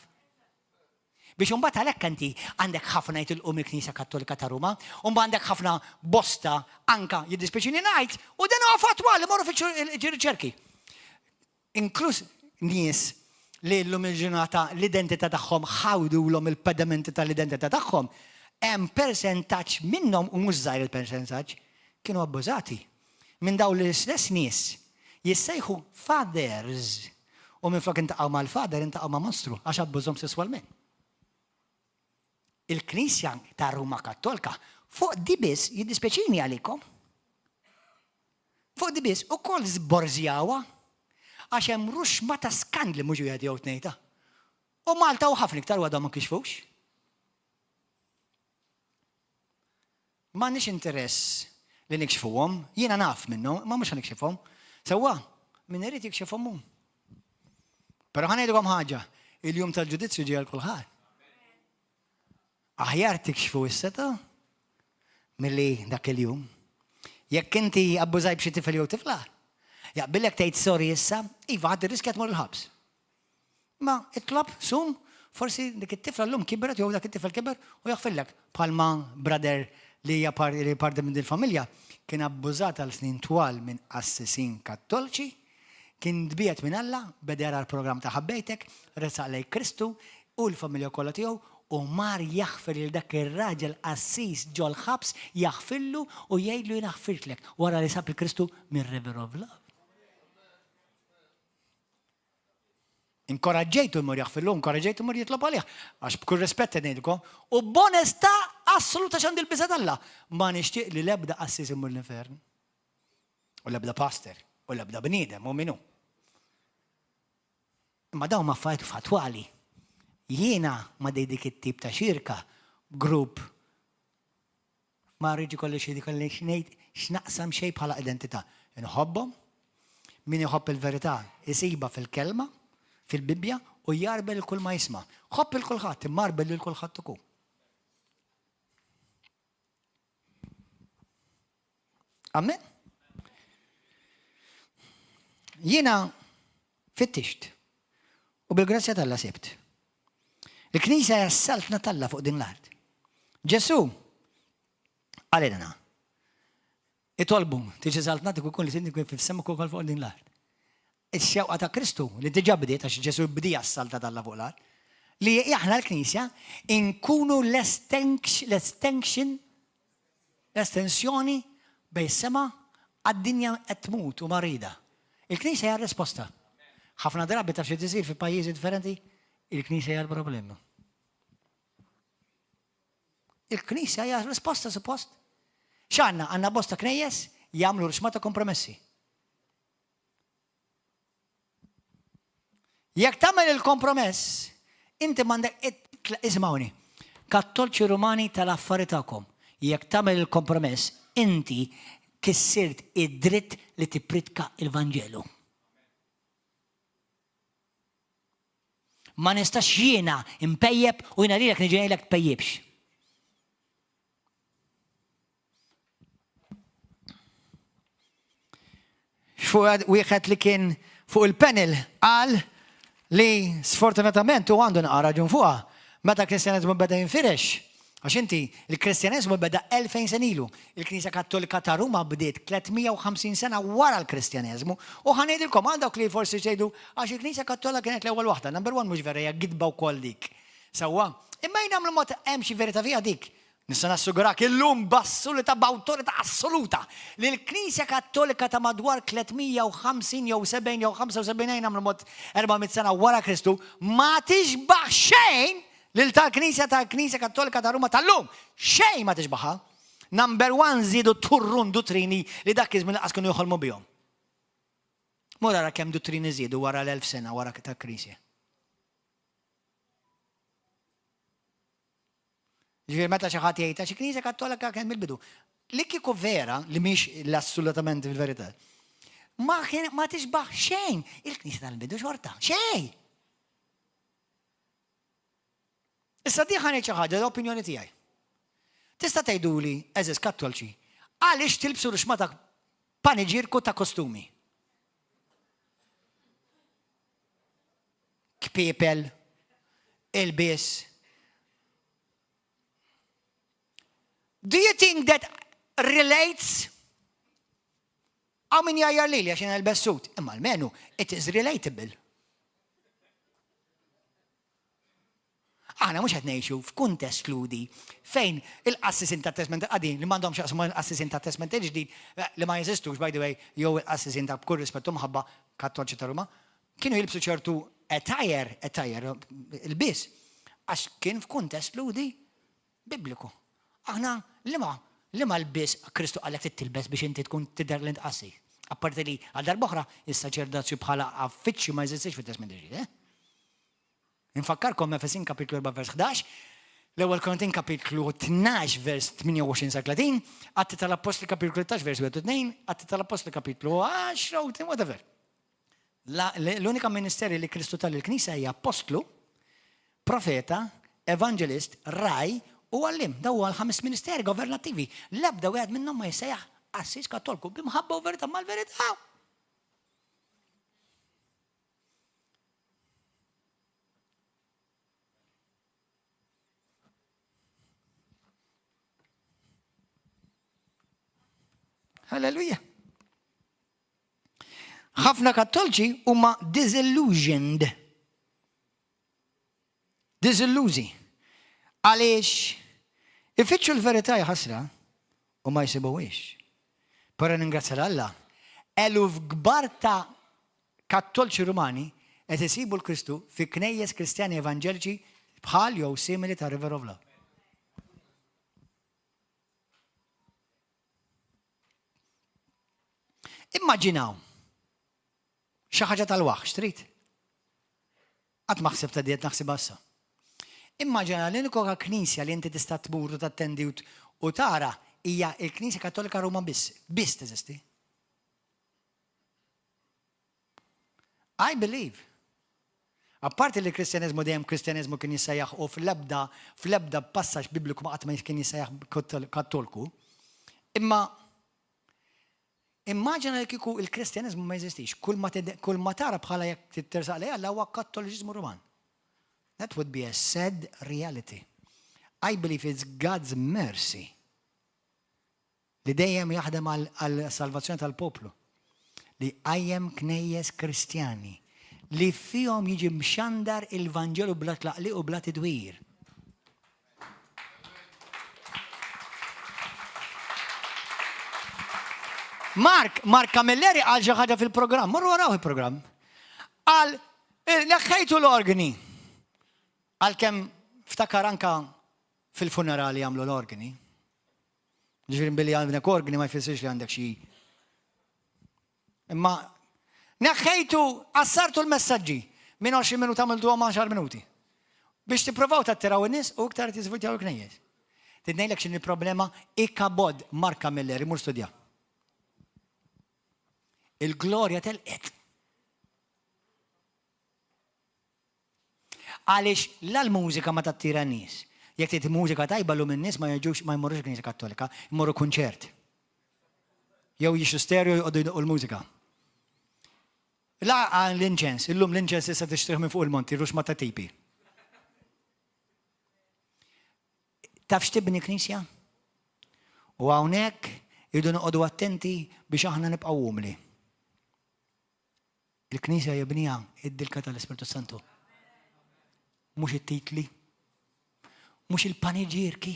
Biex imbagħad għalhekk inti għandek ħafna jitilqu mill-Knisja Kattolika ta' Ruma, u mbagħad għandek ħafna bosta anka jiddispjaċini ngħid, u dan huwa fatwa li morru fiċ-riċerki. Inkluż nies li llum il-ġurnata l-identità tagħhom ħawdulhom il-pedamenti tal-identità tagħhom, hemm persentaġġ minnhom u mhux żgħir il-persentaġġ kienu abbużati minn dawn l-istess nies jissejħu fathers u minflok intaqgħu mal-father intaqgħu ma' mostru għax abbużhom sesswalment. Il-Knisja ta' Ruma Kattolka fuq di biss jiddispjaċini għalikom. Fuq di biss ukoll żborżjawha għax hemm ruxma ta' skandli mhux wieħed jew tnejta. U Malta u ħafna iktar għadhom ma kixfux. M'għandniex interess li nikxfuhom, jiena naf minnhom, ma mhux nikxifhom. Sewwa, min irid jikxifhom hu. Però ħa ngħidilkom ħaġa, il-jum tal-ġudizzju ġej għal kulħadd. Aħjar tikxfu is-seta milli dak il-jum. Jekk inti abbużajt b'xi tifel jew tifla, jaqbillek tgħid sorry issa, iva ħadd irriskja tmur il-ħabs. Ma itlob, sum, forsi dik it-tifla llum kibret jew dak it-tifel kiber u jaħfirlek. Bħalma brother li hija li parti minn dil-familja kien abbużat għal snin twal minn qassisin kattolċi, kien tbiegħed minn Alla, beda jara l-programm ta' Ħabbejtek, resaq lejn Kristu u l-familja kollha tiegħu u mar jaħfer lil dak ir-raġel qassis ġol-ħabs jaħfirlu u jgħidlu jiena ħfirtlek wara li sab il-Kristu mir-River of Love. Inkoraġġejtu jmur jaħfirlu, inkoraġġejtu jmur jitlob għalih. Għax b'kull rispett qed ngħidilkom, u b'onestà assoluta x'għandi l-biża' t'Alla, ma nixtieq li l-ebda qassis imur l-infern. U l-ebda pastor, u l-ebda bniedem, u min hu. Imma dawn ma affarijiet fatwali. Jiena ma dik it-tip ta' xirka, grupp Ma rridx ikolli xi ikolli x'ngħid x'naqsam xejn bħala identità. Inħobbhom, min iħobb il-verità isibha fil-kelma, fil-Bibbja u jarbel il kull ma jisma'. Ħobb il kulħadd imma arbel lil kulħadd ukoll. Amen. Jiena fittixt u bil-grazzja t'Alla sibt. Il-Knisja hija s-saltna t'Alla fuq din l-art. Ġesù qalilna, itolbu tiġi saltnatek ukoll li tinti fis-sema ukoll fuq din l-art. Ix-xewqa ta' Kristu li diġà bdiet għax Ġesù bdieha s-saltna t'Alla fuq l-art, li aħna l-Knisja inkunu l-extension l-estensjoni bejn sema għad-dinja qed tmut u marida. Il-Knisja hija r-risposta. Ħafna drabi taf xi tisir fi pajjiżi differenti, il-Knisja hija l-problema. Il-Knisja hija risposta suppost. X'għandna? Għandna bosta knejjes jagħmlu rixma ta' kompromessi. Jekk tagħmel il-kompromess, inti m'għandek isimgħuni. Kattolċi Rumani tal-affari tagħkom. Jekk tagħmel il-kompromess, inti kissirt id-dritt li tippritka il-Vanġelu. Ma nistax jiena impejjeb u jiena lilek niġi ngħidlek tpejjibx. Fuq wieħed li kien fuq il-panel qal li sfortunatament u għandu naqra raġun fuqha, meta l-Kristjaneżmu beda jinfirex, għax inti il-Kristjaneżmu beda 2000 sena ilu, il-Knisja Kattolika ta' Ruma bdiet 350 sena wara l-Kristjaneżmu, u ħa ngħidilkom għal dawk li forsi jgħidu għax il-Knisja Kattolika kienet l-ewwel waħda, number one mhux vera hija gidba wkoll dik. Sewwa, imma jien nagħmlu mod hemm xi verità fiha dik. Nista' nassigurak illum b'assolutà, b'awtorità assoluta, li l-Knisja Kattolika ta' madwar 350 jew 70 jew 75 ejja nagħmlu mod 400 sena wara Kristu ma tixbah xejn lil tal-Knisja tal-Knisja Kattolika ta' Ruma tal-lum. Xejn ma tixbaħha. Number one żiedu turrun duttrini li dak iż-żmien lanqas kienu joħolmu bihom. Mur ara kemm duttrini żiedu wara l-1000 sena wara tal-Knisja. Ġifieri meta xi ħadd jgħid għax il-Knisja Kattolika kien mill-bidu. Li kieku vera, li mhix l-assolutament il-verità, ma kien ma tixbaħ xejn il-Knisja tal-bidu xorta, xejn. Issa di ħa ngħid xi ħaġa l-opinjoni tiegħi. Tista' tgħiduli, eżis kattolċi, għaliex tilbsu ruxma ta' paniġirku ta' kostumi? Kpiepel, ilbies. Do you think that relates? Għaw min jajjar li għax jena l-bessut. Imma l-menu, it is relatable. Aħna mhux qed ngħixu f'kuntest Lhudi fejn il-qassisin tat-Testment il-Qadim li m'għandhomx x'jaqsmu mal-qassisin tat-Testment il-Ġdid eh, li ma jeżistux by the way jew il-qassisin ta' b'kull rispett u mħabba Kattolċi ta' Ruma, kienu jilbsu ċertu attire, attire, il-biss, għax kien f'kuntest Lhudi bibliku. Aħna liema liema lbies Kristu qallek trid tilbes biex inti tkun tidher li int qassis? Apparti li għal darb'oħra is-saċerdozju bħala affiċċju ma jeżistix fit-Testment il-Ġdid, eh? Infakkarkom Efesin kapitlu 4 vers 11, l-ewwel Korintin kapitlu 12 vers 28 sa 30, Atti tal-Appostli kapitlu 13 vers 1 2, Atti tal-Appostli kapitlu 10 u whatever. L-unika ministeri li Kristu tal il-Knisja hija appostlu, profeta, evangelist, raj u għallim. Daw huwa l-ħames ministeri governattivi. L-ebda wieħed minnhom ma jissejjaħ Qassis Kattolku b'imħabba u verità mal-verità. Halleluja. Ħafna kattolċi huma disillusioned. Diżillużi. Għaliex ifittxu l-verità jħassra u ma jsibuhiex. Però ningrazzja 'l Alla, eluf kbar ta' Kattolċi Rumani qed isibu 'l Kristu fi knejjes Kristjani Evanġeliċi bħal jew simili ta' River of Love. Immaġinaw xi ħaġa tal-waħx, trid? Qatt ma ħsibtha di qed naħsibha issa. Immaġina l-unika knisja li inti tista' tmur u tattendi u tara hija l-Knisja Kattolika Ruma biss. Biss teżisti. I believe. Apparti li l-Kristjaneżmu dejjem Kristjaneżmu kien jissejjaħ u fl-ebda fl-ebda passaġġ Bibliku ma qatt ma kien jissejjaħ Kattolku. Imma Immaġina li kieku il-Kristjaneżmu ma jeżistix, kull ma kull ma tara bħala jekk trid tersaq lejn Alla huwa Kattoliċiżmu Ruman. That would be a sad reality. I believe it's God's mercy li dejjem jaħdem għal salvazzjoni tal-poplu li qajjem knejjes Kristjani li fihom jiġi mxandar il-Vanġelu bla tlaqliq u bla tidwir. Mark, Mark Camilleri qal xi ħaġa fil-programm, morru waraw il-programm. Qal, eh, neħħejtu l-organi. Għalkemm ftakar anka fil-funerali jagħmlu l-organi. Ġifieri billi għandek organi ma jfissirx li għandek xi. Imma neħħejtu, qassartu l-messaġġi minn 20 minuta għamiltuhom 10 minuti. Biex tipprovaw tattiraw in-nies u iktar tiżvutjaw il-knejjes. Trid ngħidlek x'inhi problema ikabod Mark Camilleri mur studja. Il-glorja telqet. Għaliex la l-mużika ma tattira n-nies. Jekk trid mużika tajba llum in-nies ma jiġux ma jmorrux il-Knisja Kattolika, jmorru kunċert. Jew jixtru stereo joqogħdu jdoqqu l-mużika. La l-inċens, illum l-inċens issa tixtrih minn fuq il-monti, rux ma ta' tipi. Taf x'tibni knisja? U hawnhekk irridu noqogħdu attenti biex aħna nibqgħu umli. Il-Knisja jibniha id-dilka tal-Ispirtu Santu. Mhux it-titli, mhux il-paniġierki.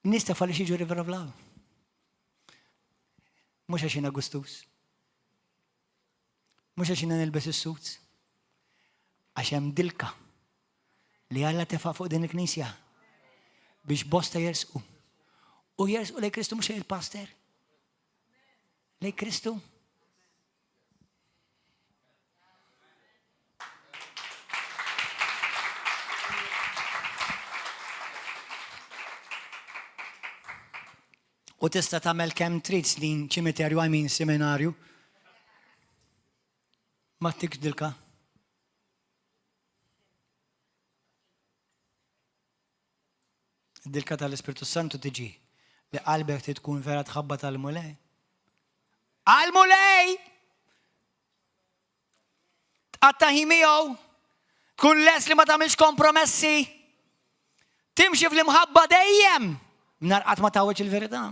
Nies taf għaliex jiġu River of Love. Mhux għax jiena gustus. Mhux għax jiena nilbes is-suits. Għax hemm dilka li Alla tefa' fuq din il-knisja biex bosta jersqu. U jersqu lejn Kristu mhux il-pastor. Lej Kristu? U tista' tagħmel kemm trid snin ċimiterju, I mean seminarju. Ma tikx dilka. Id-dilka tal-Ispirtu Santu tiġi li qalbek trid tkun vera tħabbat għall-Mulej. Għall-Mulej! Tqatta' ħin miegħu, tkun lest li ma tagħmilx kompromessi, timxi fl-imħabba dejjem, mingħajr qatt ma tgħawweġ il-verità.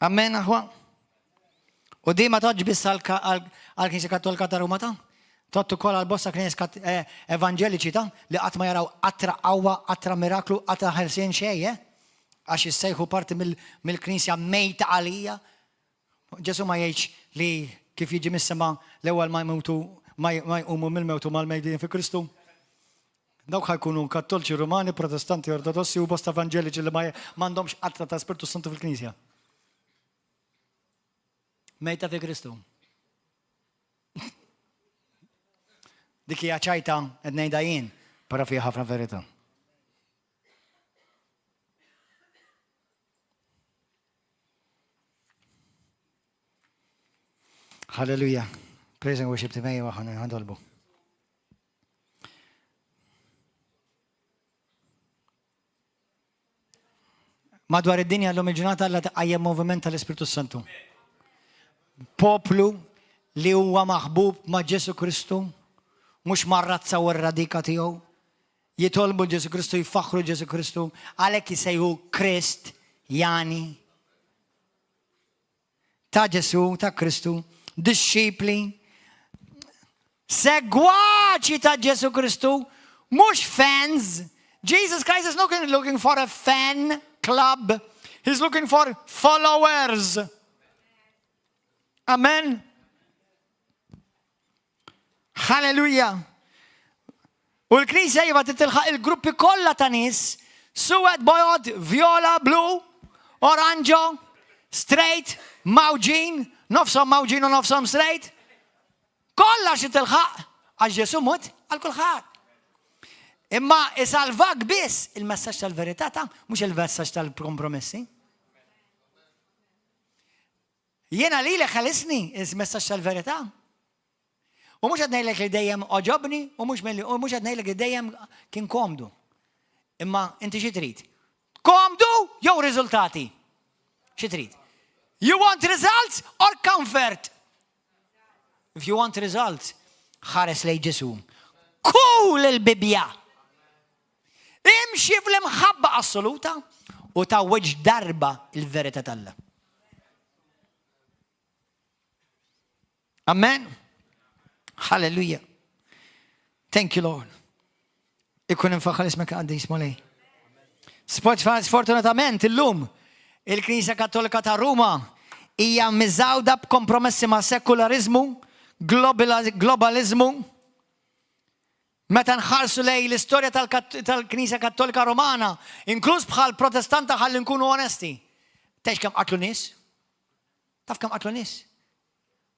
Amen, aħwa. U di ma toġ biss għal-Knisja Kattolika ta' Ruma ta' Tot ukoll għal bosta knisja eh, evanġeliċi ta' li qatt ma jaraw qatra qawwa, qatra miraklu, qatra ħelsien xejn, eh? Għax jissejħu parti mill-knisja mejta għalija. Ġesu ma jgħidx li kif jiġi mis-sema l-ewwel ma jmutu ma jqumu mill-mewt u mal-mejdin fi Kristu. Dawk ħa jkunu Kattolċi Rumani, Protestanti Ortodossi u bosta Evanġeliċi li ma m'għandhomx qatra ta' Spirtu Santu fil-Knisja. Mejta fi Kristu. Dik hija ċajta qed ngħidha jien, però fiha ħafna verità. Halleluja. Praise and worship team ejja waħna ħandolbu. Madwar id-dinja llum il-ġurnata Alla tqajjem moviment tal-Ispirtu Santu. Poplu li huwa maħbub ma' Ġesu Kristu, mhux mar-razza u r-radika tiegħu. Jitolbu Ġesu Kristu, jfaħħru Ġesu Kristu, għalhekk jisejħu Krist, jani. Ta' Ġesu, ta' Kristu, dixxipli, segwaċi ta' Ġesu Kristu, mhux fans. Jesus Christ is not looking for a fan club. He's looking for followers. Amen. Hallelujah. U l-Knisja iva titilħaq il-gruppi kollha ta' nies, suwed, bojod, vjola, blu, oranġo, straight, mawġin, nofshom mawġin u nofshom straight. Kollha xi tilħaq għax Ġesu mut għal kulħadd. Imma isalvak biss il-messaġġ tal-verità ta' mhux il-messaġġ tal-kompromessi. Jiena lilek ħelisni, il-messaġġ tal-verità. U mhux qed ngħidlek li dejjem oġobni u mhux u mhux qed ngħidlek li dejjem kien komdu. Imma inti xi trid? Komdu jew riżultati? Xi trid? You want results or comfort? If you want results, ħares lej Ġesu. Kull il-Bibja. Imxi fl-imħabba assoluta u tgħawweġ darba il-verità t'Alla. Amen. Hallelujah. Thank you, Lord. Ikun infaħħar ismek qaddis Mulej. Sfortunatament illum il-Knisja Kattolika ta' Ruma hija miżgħuda b'kompromessi ma' sekulariżmu, globaliżmu, Meta nħarsu lejn l-istorja tal-Knisja Kattolika Romana, inkluż bħal Protestanta ħalli nkunu onesti, tgħidx kemm qatlu nies? Taf kemm qatlu nies?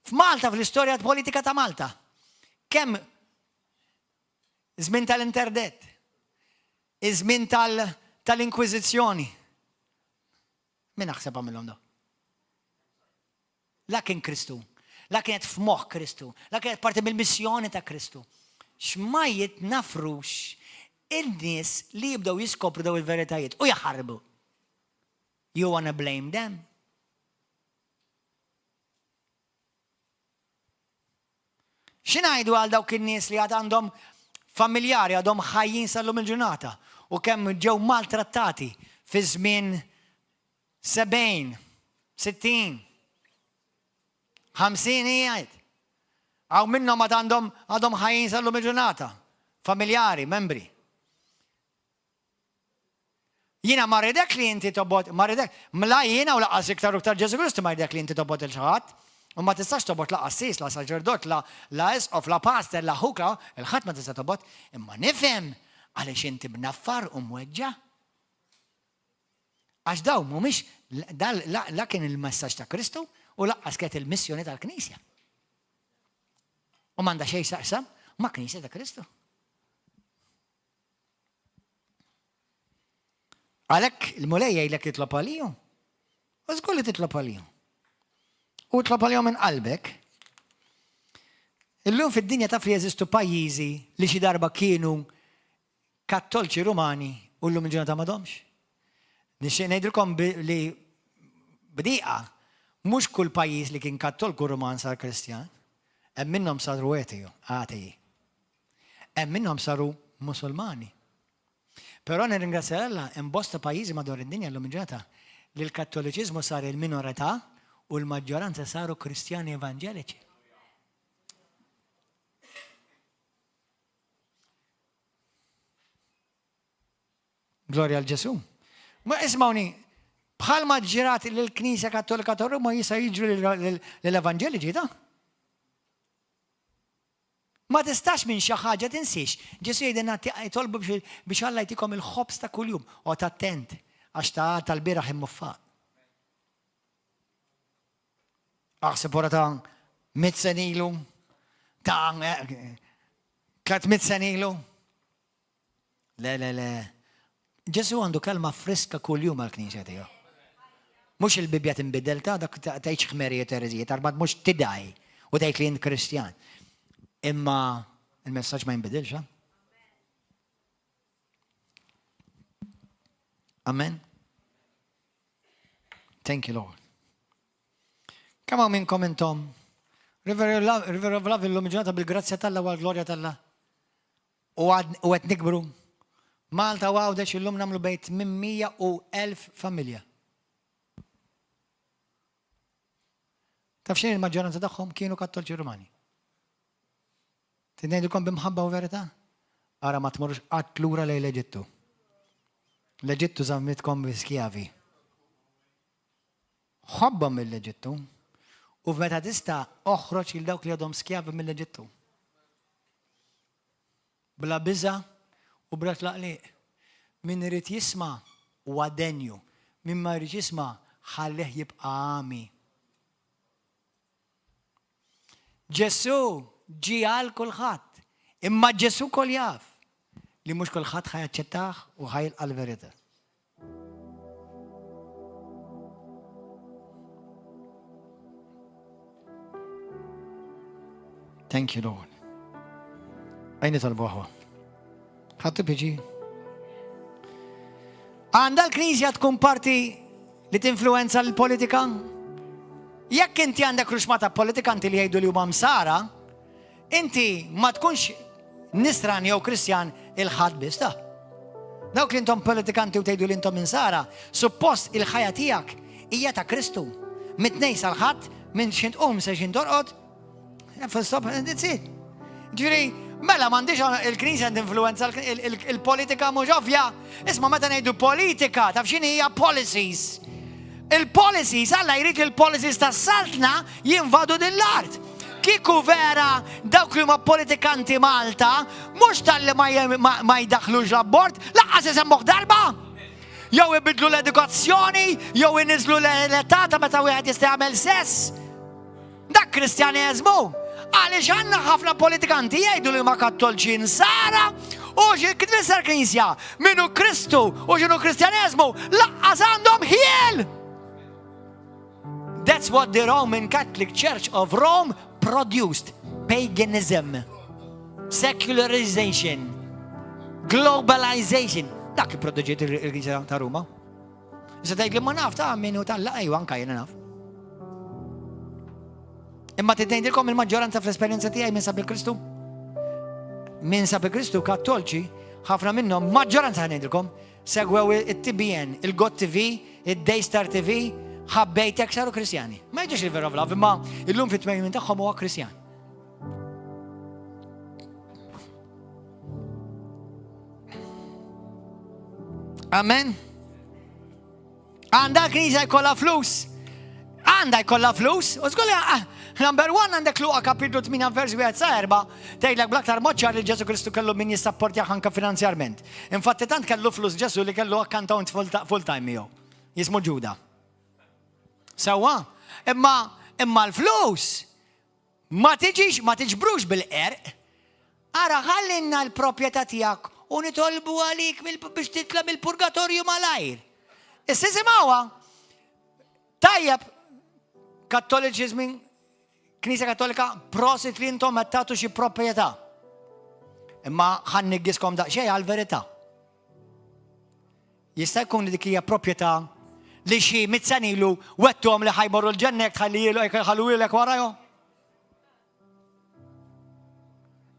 F'Malta, fl-istorja politika ta' Malta, kemm żmien tal-interdett, iż-żmien tal-Inkwiżizzjoni. Min aħseb għamilhom dawn? La kien Kristu. La kienet f'moħħ Kristu. La kienet parti mill-missjoni ta' Kristu. X'ma jitnafrux in-nies li jibdew jiskopru daw il-veritajiet u jaħarbu. You wanna blame them? Xi ngħidu għal dawk in-nies li għad għandhom familjari għadhom ħajjin sal-lum il-ġurnata u kemm ġew maltrattati fi żmien 70, 60, 50 jgħid. Hawn minnhom għad għandhom għadhom ħajjin sal-lum il-ġurnata. Familjari, membri. Jiena ma rridek li inti tobgħod, ma rridek, la jiena u laqas iktar u iktar Ġesu Kristu ma jridek li inti tobgħod il xi ħadd. U ma tistax tobgħod la qassis, la saċerdot, la la isqof, la pastor, la ħuk, la il-ħadd ma tista' tobgħod. Imma nifhem għaliex inti mnaffar u mweġġa'. Għax dawn mhumiex la, la kien il-messaġġ ta' Kristu u laqqas kienet il-missjoni tal-Knisja. U m'għandha xejn x'taqsam ma' Knisja ta' Kristu. Għalhekk il-Mulej jgħidlek titlob għalihom. U żgur li titlob għalihom. U tlob għalihom minn qalbek. Illum fid-dinja taf li jeżistu pajjiżi li xi darba kienu kattolċi Rumani u llum il-ġurnata m'għadhomx. Nixtieq ngħidilkom li b'diqa mhux kull pajjiż li kien kattolku Ruman sar Kristjan. Hemm minnhom saru atei. Hemm minnhom saru Musulmani. Però nirringrazzja Alla hemm bosta pajjiżi madwar id-dinja llum il-ġurnata li l-Kattoliċiżmu sar il-minorità u l-maġġoranza saru Kristjani Evanġeliċi. Glorja għal Ġesu. Ma ismawni, bħalma ġrat lill-Knisja Kattolika ta' Ruma jista' jiġri lill-Evanġeliċi ta' Ma tistax minn xi ħaġa tinsiex. Ġesu jgħidilna itolbu biex Alla jtikom il-ħobż ta' kuljum. Oqgħod attent għax ta' tal-bieraħ immuffaq. Aħseb wara ta' mit senilu, ta' 300 senilu. Le, le, le. Ġesu għandu kelma friska kuljum għall-knisja tiegħu. Mhux il-Bibbja tinbidel ta' dak tgħidx ħmerijiet ereżijiet, armad mhux tidaj u tgħid li int Kristjan. Imma il-messaġġ ma jinbidilx, ha? Amen. Thank you, Lord. Kemm hawn minnkom intom? River of Love illum ġurnata bil-grazzja t'Alla u għall-glorja t'Alla. U qed nikbru. Malta u Għawdex illum nagħmlu bejn 800 u 1000 familja. Taf xejn il-maġġoranza tagħhom kienu Kattolċi Rumani. Ngħidilkom b'imħabba u verità? Ara ma tmorrux qatt lura lejn l-Eġittu. L-Eġittu żammitkom bi skjavi. Ħobbhom mill-Eġittu u meta tista' oħroġ lil dawk li għadhom skjavi mill-Eġittu. Bla biża' u bla tlaqliq. Min irid jisma' huwa denju, min ma jridx jisma' ħallih jibqa' għami. Ġesù ġie għal kulħadd, imma Ġesù wkoll jaf li mhux kulħadd ħa jaċċettah u ħa jilqa' l-verità. Thank you, Lord. Għajni tal-boħwa. Ħattu piġi. Għanda l-Knisja tkun parti li tinfluenza l-politika? Jekk inti għandek ruxmata politikanti li jgħidu li huma msara, Inti ma tkunx nisran jew Kristjan il-Ħadd biss ta. Dawk li intom politikanti u tgħidu li intom insara, suppost il-ħajja tiegħek hija ta' Kristu. Mit-tnejn sal-Ħadd, minn x'int tqum se x'int torqod, full stop and that's it. Ġifieri, mela m'għandix il-Knisja tinfluwenza il-politika mhux ovvja. Isma' meta ngħidu politika, taf x'inhi hija policies. Il-policies, Alla jrid li l-policies tas-saltna jinvadu din l-art. Kieku vera dawk li huma politikanti Malta, mhux talli ma jdaħħlux l-abort, lanqas isemmuh darba! Jew ibidlu l-edukazzjoni, jew iniżlu l-età ta' meta wieħed jista' jagħmel sess. Dak Kristjaneżmu! Għaliex għandna ħafna politikanti jgħidu li huma kattolċi nsara u xi tfisser knisja? Min hu Kristu u x'inhu Kristjaneżmu laqqas għandhom ħiel! That's what the Roman Catholic Church of Rome produced. Paganism, secularization, globalization. Dak ipproduċiet il-Knisja ta' Ruma. Issa tgħid li ma naf ta' min hu tal ejwa anka jiena naf. Imma tgħidilkom il-maġġoranza fl-esperjenza tiegħi minn sab il-Kristu? Min sab il-Kristu kattolċi, ħafna minnhom maġġoranza ngħidilkom, segwew it-TBN, il-God TV, id-Daystar TV, ħabbejtek saru Kristjani. Ma jgħidux il-vera vlav, imma illum fit-tmejn tagħhom huwa Kristjan. Amen. Għanda l-knisja jkollha flus. Għanda jkollha flus. U żgur ah, number one għandek Luqa kapitlu 8 vers 1 sa 4 tgħidlek bl-aktar mod ċar li Ġesu Kristu kellu min jissapportjah anke finanzjarment. Infatti tant kellu flus Ġesu li kellu accountant full time miegħu. Jismu Ġuda. Sewwa, imma imma l-flus Ma tiġix, ma tiġbrux bil-qerq. Ara ħallinna l-proprjetà tiegħek u nitolbu għalik biex titla' mill-purgatorju malajr. Issa isimgħuha. Tajjeb, Kattoliċiżmi, Knisja Kattolika, prosit li intom qed tagħtu xi proprjetà. Imma ħa niggiskom daqsxejn għall-verità. Jista' jkun li dik hija proprjetà li xi mit sena ilu wettuhom li ħajmorru l-ġenna jekk tħallilu jekk iħallulek warajhom?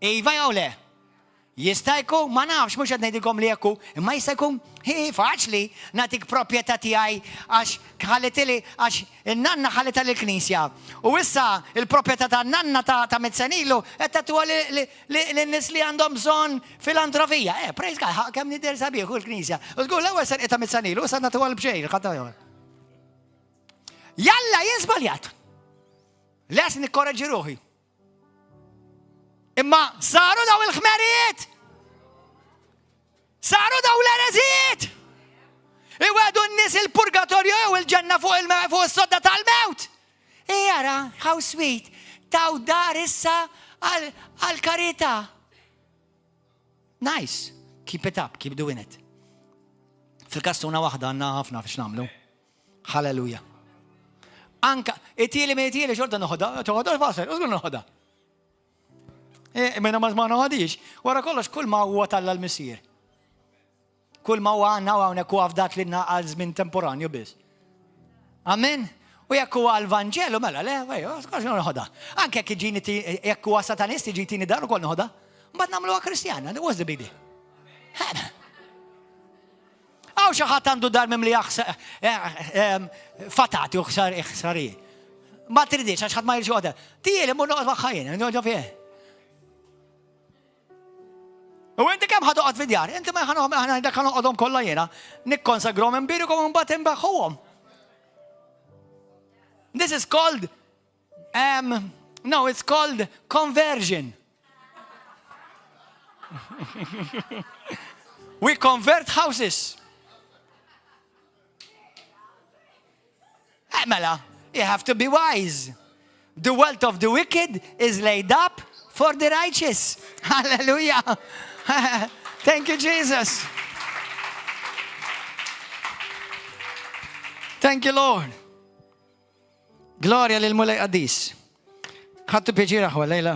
Iva jew le? Jista' jkun, ma nafx, mhux qed ngħidilkom li hekk hu, imma jista' jkun hi faċli nagħtik proprjetà tiegħi għax ħallitili għax In-nanna ħallitha lill-Knisja. U issa il-proprjetà tan-nanna ta' mitt sena ilu qed tagħtuha lin-nies li għandhom bżonn filantropija. Eh, praise God, ħa kemm nidher sabiħ u l-Knisja. U żgur l-ewwel serqitha mitt sena ilu, issa nagħtuha l-bxejn, Jalla, jien żbaljat. Les nikkoreġi ruħi. Imma saru daw il-ħmerijiet! Saru daw l-ereżijiet! Iwedu n-nies il-purgatorju jew il-ġenna fuq il sodda tal-mewt! Ejara, how sweet, taw dar issa għal-karita. Nice. Keep it up, keep doing it. Fil-kastuna waħda għanna ħafna fiex namlu. Halleluja. Anka, it-tieli me it-tieli xorta noħodha, toħodha fasel, użgur noħodha. E, mena ma ma noħodix, wara kollox kull ma huwa talla l-missier. Kull ma huwa għandna u hawnhekk huwa fdat lilna għal żmien temporanju biss. Amen. U jekk huwa għall-Vanġelu, mela le, skorx noħodha. Anke jekk iġini jekk huwa satanist iġi tini dar ukoll noħodha. Mbagħad nagħmluha Kristjana, what's the big deal? Hawn xi ħadd għandu dar mimli eh, eh, fatati u ħsar ħsari. Ma tridix għax ħadd ma jirġu għodha. Tieli mur noqgħod magħha jien, noqgħod fih. U inti kemm ħa toqgħod fid-djar? Inti ma ħa dak ħa noqgħodhom kollha jiena. Nikkonsagrom imbirikom u mbagħad inbeħħuhom. This is called um, no, it's called conversion. We convert houses. Eh, mela, you have to be wise. The wealth of the wicked is laid up for the righteous. Hallelujah. Thank you, Jesus. Thank you, Lord. Gloria lil Mulej Qaddis. Ħadtu pjaċir aħwa lejla.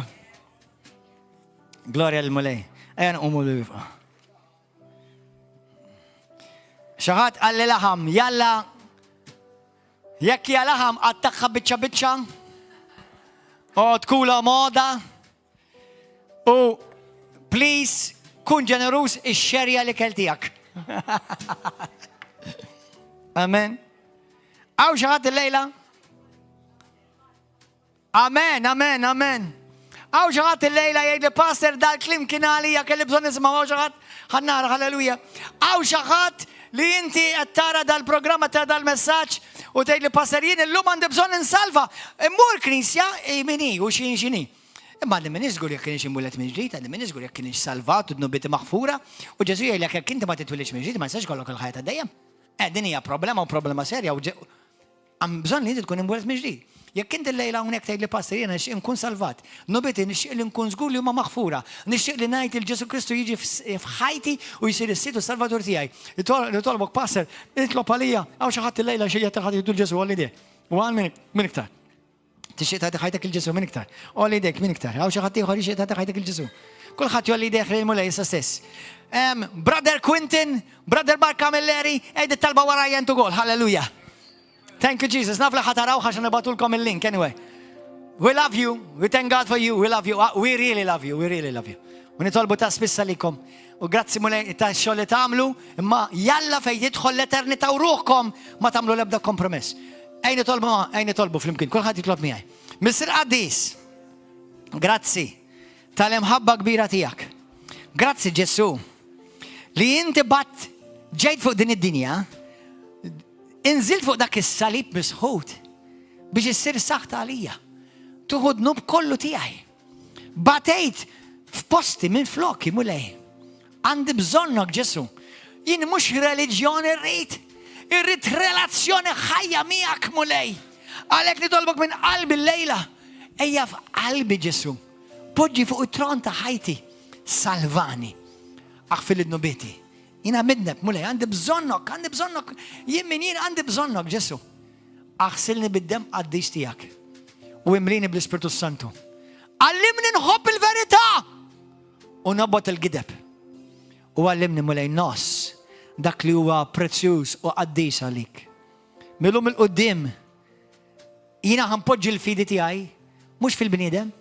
Gloria lil Mulej. Ejja nqumu l wifqa. Xi ħadd qalli laħam, jalla jekk hija laħam qattagħha biċċa biċċa. U tkula moda. U please kun ġeneruż ixxerja l-ikel tiegħek. Amen. Hawn xi ħadd illejla? Amen, amen, amen. Hawn xi ħadd illejla jgħid li pastor dal-kliem kien għalija kelli bżonn nisma' hawn xi ħadd ħa nara halleluja. Hawn xi ħadd li inti qed tara dal-programma ta' dal-messaġġ u tgħid li pastor jien illum għandi bżonn insalva. Immur knisja min hi u x'in x'inhi. Imma għandi m'iniex żgur jekk kienx imwieled minn ġdid, għandi m'iniex żgur jekk kienx salvat u dnubieti maħfura. U Ġesù jgħidlek jekk inti ma titwilidx minn ġdid ma jistax ikollok il-ħajja ta' dejjem. Eh, din hija problema u problema serja u Hemm bżonn li inti tkun imwieled mill-ġdid. Jekk inti llejla hawnhekk tgħidli Pastor jiena nixtieq inkun salvat, dnubieti nixtieq li nkun żgur li huma maħfura, nixtieq li ngħid lil Ġesù Kristu jiġi f'ħajti u jsir is-Sid u s-Salvatur tiegħi. Nitolbok Pastor, itlob għalija, hawn xi ħadd illejla xi jgħid ħadd jieħdu l Ġesù għolli idejk. U għal min iktar? Tixtieq tagħti ħajtek il Ġesù min iktar? Għolli idejk min iktar? Hawn xi ħadd ieħor jixtieq tagħti ħajtek il Ġesù. Kulħadd jgħolli idejh lejn Mulej issa stess. Brother Quinton, Brother Mark Camilleri, għid it-talba warajja intu gol. Hallelujah. Thank you Jesus. Naf li ħa taraw għax nibagħtulkom il-link anyway. We love you. We thank God for you. We love you. Ah, we really love you. We really love you. U nitolbu ta' spissa likom. U grazzi mulej ta' xogħol li tagħmlu, imma jalla fejn jidħol l-eternità u ruħkom ma tagħmlu l-ebda kompromess. Ejn nitolbu, ejn nitolbu flimkien, kulħadd jitlob miegħi. Missier Qaddis, grazzi tal-imħabba kbira tiegħek. Grazzi Ġesù li inti bat ġejt fuq din id-dinja, inżilt fuq dak is-salib misħut biex issir saħta għalija. Tuħu dnub kollu tiegħi. Batejt f'posti minn floki mulej. Għandi bżonnok Ġesù. Jien mhux reliġjon irrid, irrid relazzjoni ħajja miegħek Mulej. Għalhekk nitolbok minn qalbi llejla. Ejja f'qalbi Ġesù. Poġġi fuq it-tron ta' ħajti. Salvani. Aħfirli dnubieti. Jiena midneb, Mulej, għandi bżonnok, għandi bżonnok. Jien min jien għandi bżonnok, Ġesù. Aħsilni bid-demm qaddis tiegħek u imlini bl-Ispirtu Santu. Għallimni nħobb il-verità u nobgħod il-gideb. U għallimni Mulej ngħożż dak li huwa prezzjuż u qaddis għalik. Millum il-qudiem jiena ħa npoġġi l-fidi tiegħi mhux fil-bniedem,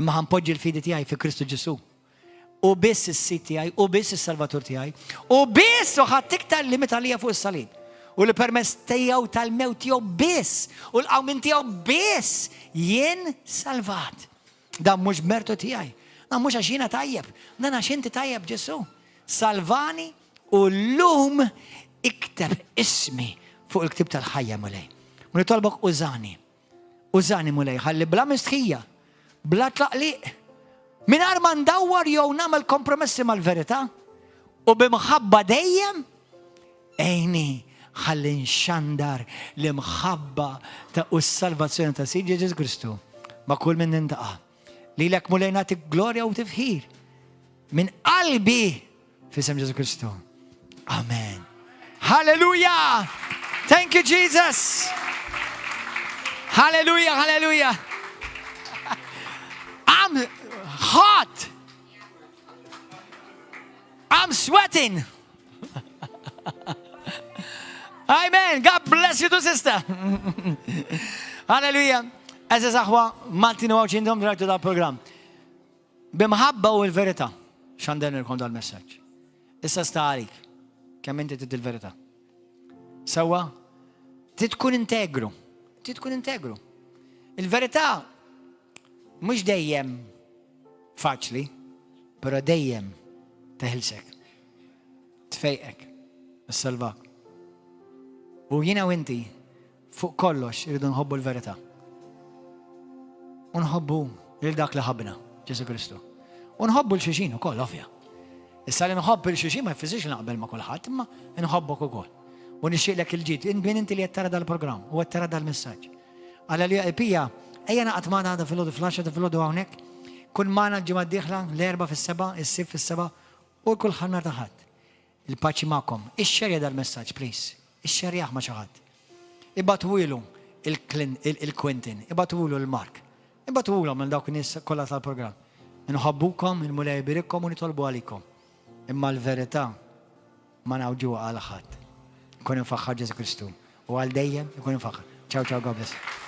imma ħa npoġġi l-fidi tiegħi fi Kristu Ġesù. U biss is-sid tiegħi, u biss is-salvatur tiegħi, u biss u ħadd iktar li miet għalija fuq is-salib. U li permezz tiegħu tal-mewt tiegħu biss u l-qawmien tiegħu biss jien salvat. Dan mhux b'mertu tiegħi. Dan mhux għax jiena tajjeb. Dan għax inti tajjeb Ġesù. Salvani u llum ikteb ismi fuq il-ktib tal-ħajja Mulej. U nitolbok użani. Użani Mulej, ħalli bla mistħija, bla tlaqliq, mingħajr ma ndawwar jew nagħmel kompromessi mal-verità u b'imħabba dejjem Għinni ħalli nxandar l-imħabba ta' u s-salvazzjoni ta' Sidna Ġesù Kristu ma' kull min nintaqa'. Lilek Mulej nagħti glorja u tifħir minn qalbi f'isem Ġesù Kristu. Amen. Hallelujah! Thank you, Jesus! Hallelujah, hallelujah. I'm hot. I'm sweating. Amen. God bless you too, sister. Hallelujah. Għeżież aħwa, Maltin u Għawdxin intom rajtu dal-programm. B'imħabba u l-verità, xandarnilkom dal-messaġġ. Issa sta għalik, kemm inti trid il-verità. Sewwa, trid tkun integru. Trid tkun integru. Il-verità mhux dejjem faċli, però dejjem teħilsek. Tfejqek, issalvak. U jiena u inti fuq kollox irridu nħobbu l-verità. U nħobbu lil dak li ħabbna, Ġesu Kristu. U nħobbu 'l xulxin ukoll, ovvja. Issa li nħobb 'il xulxin ma jfissirx naqbel ma' kulħadd, imma nħobbok ukoll. U nixtieqlek il-ġid, min inti li qed tara dal-programm u qed tara dal-messaġġ. Għalla li pija, ejja naqgħod magħna għada filgħodu fl-10 ta' filgħodu hawnhekk. Kun magħna l-ġimgħa d-dieħla, l-Erbgħa fis-7, is-Sibt fis-7 u kull nhar ta' Ħadd. Il-paċi magħkom. Ixxerja dal-messaġġ, please. Ixxerjah ma' xi ħadd. Ibagħtulu il-Quentin, ibagħtulu l-Mark. Ibagħtulu minn dawk nies kollha tal-programm. Nħobbukom, il-Mulej iberikom u nitolbu għalikom. Imma l-verità ma ngħawġuha għal ħadd. Ikun imfaħħar Ġesu Kristu. U għal dejjem ikun imfaħħar. Ciao, ciao, God bless.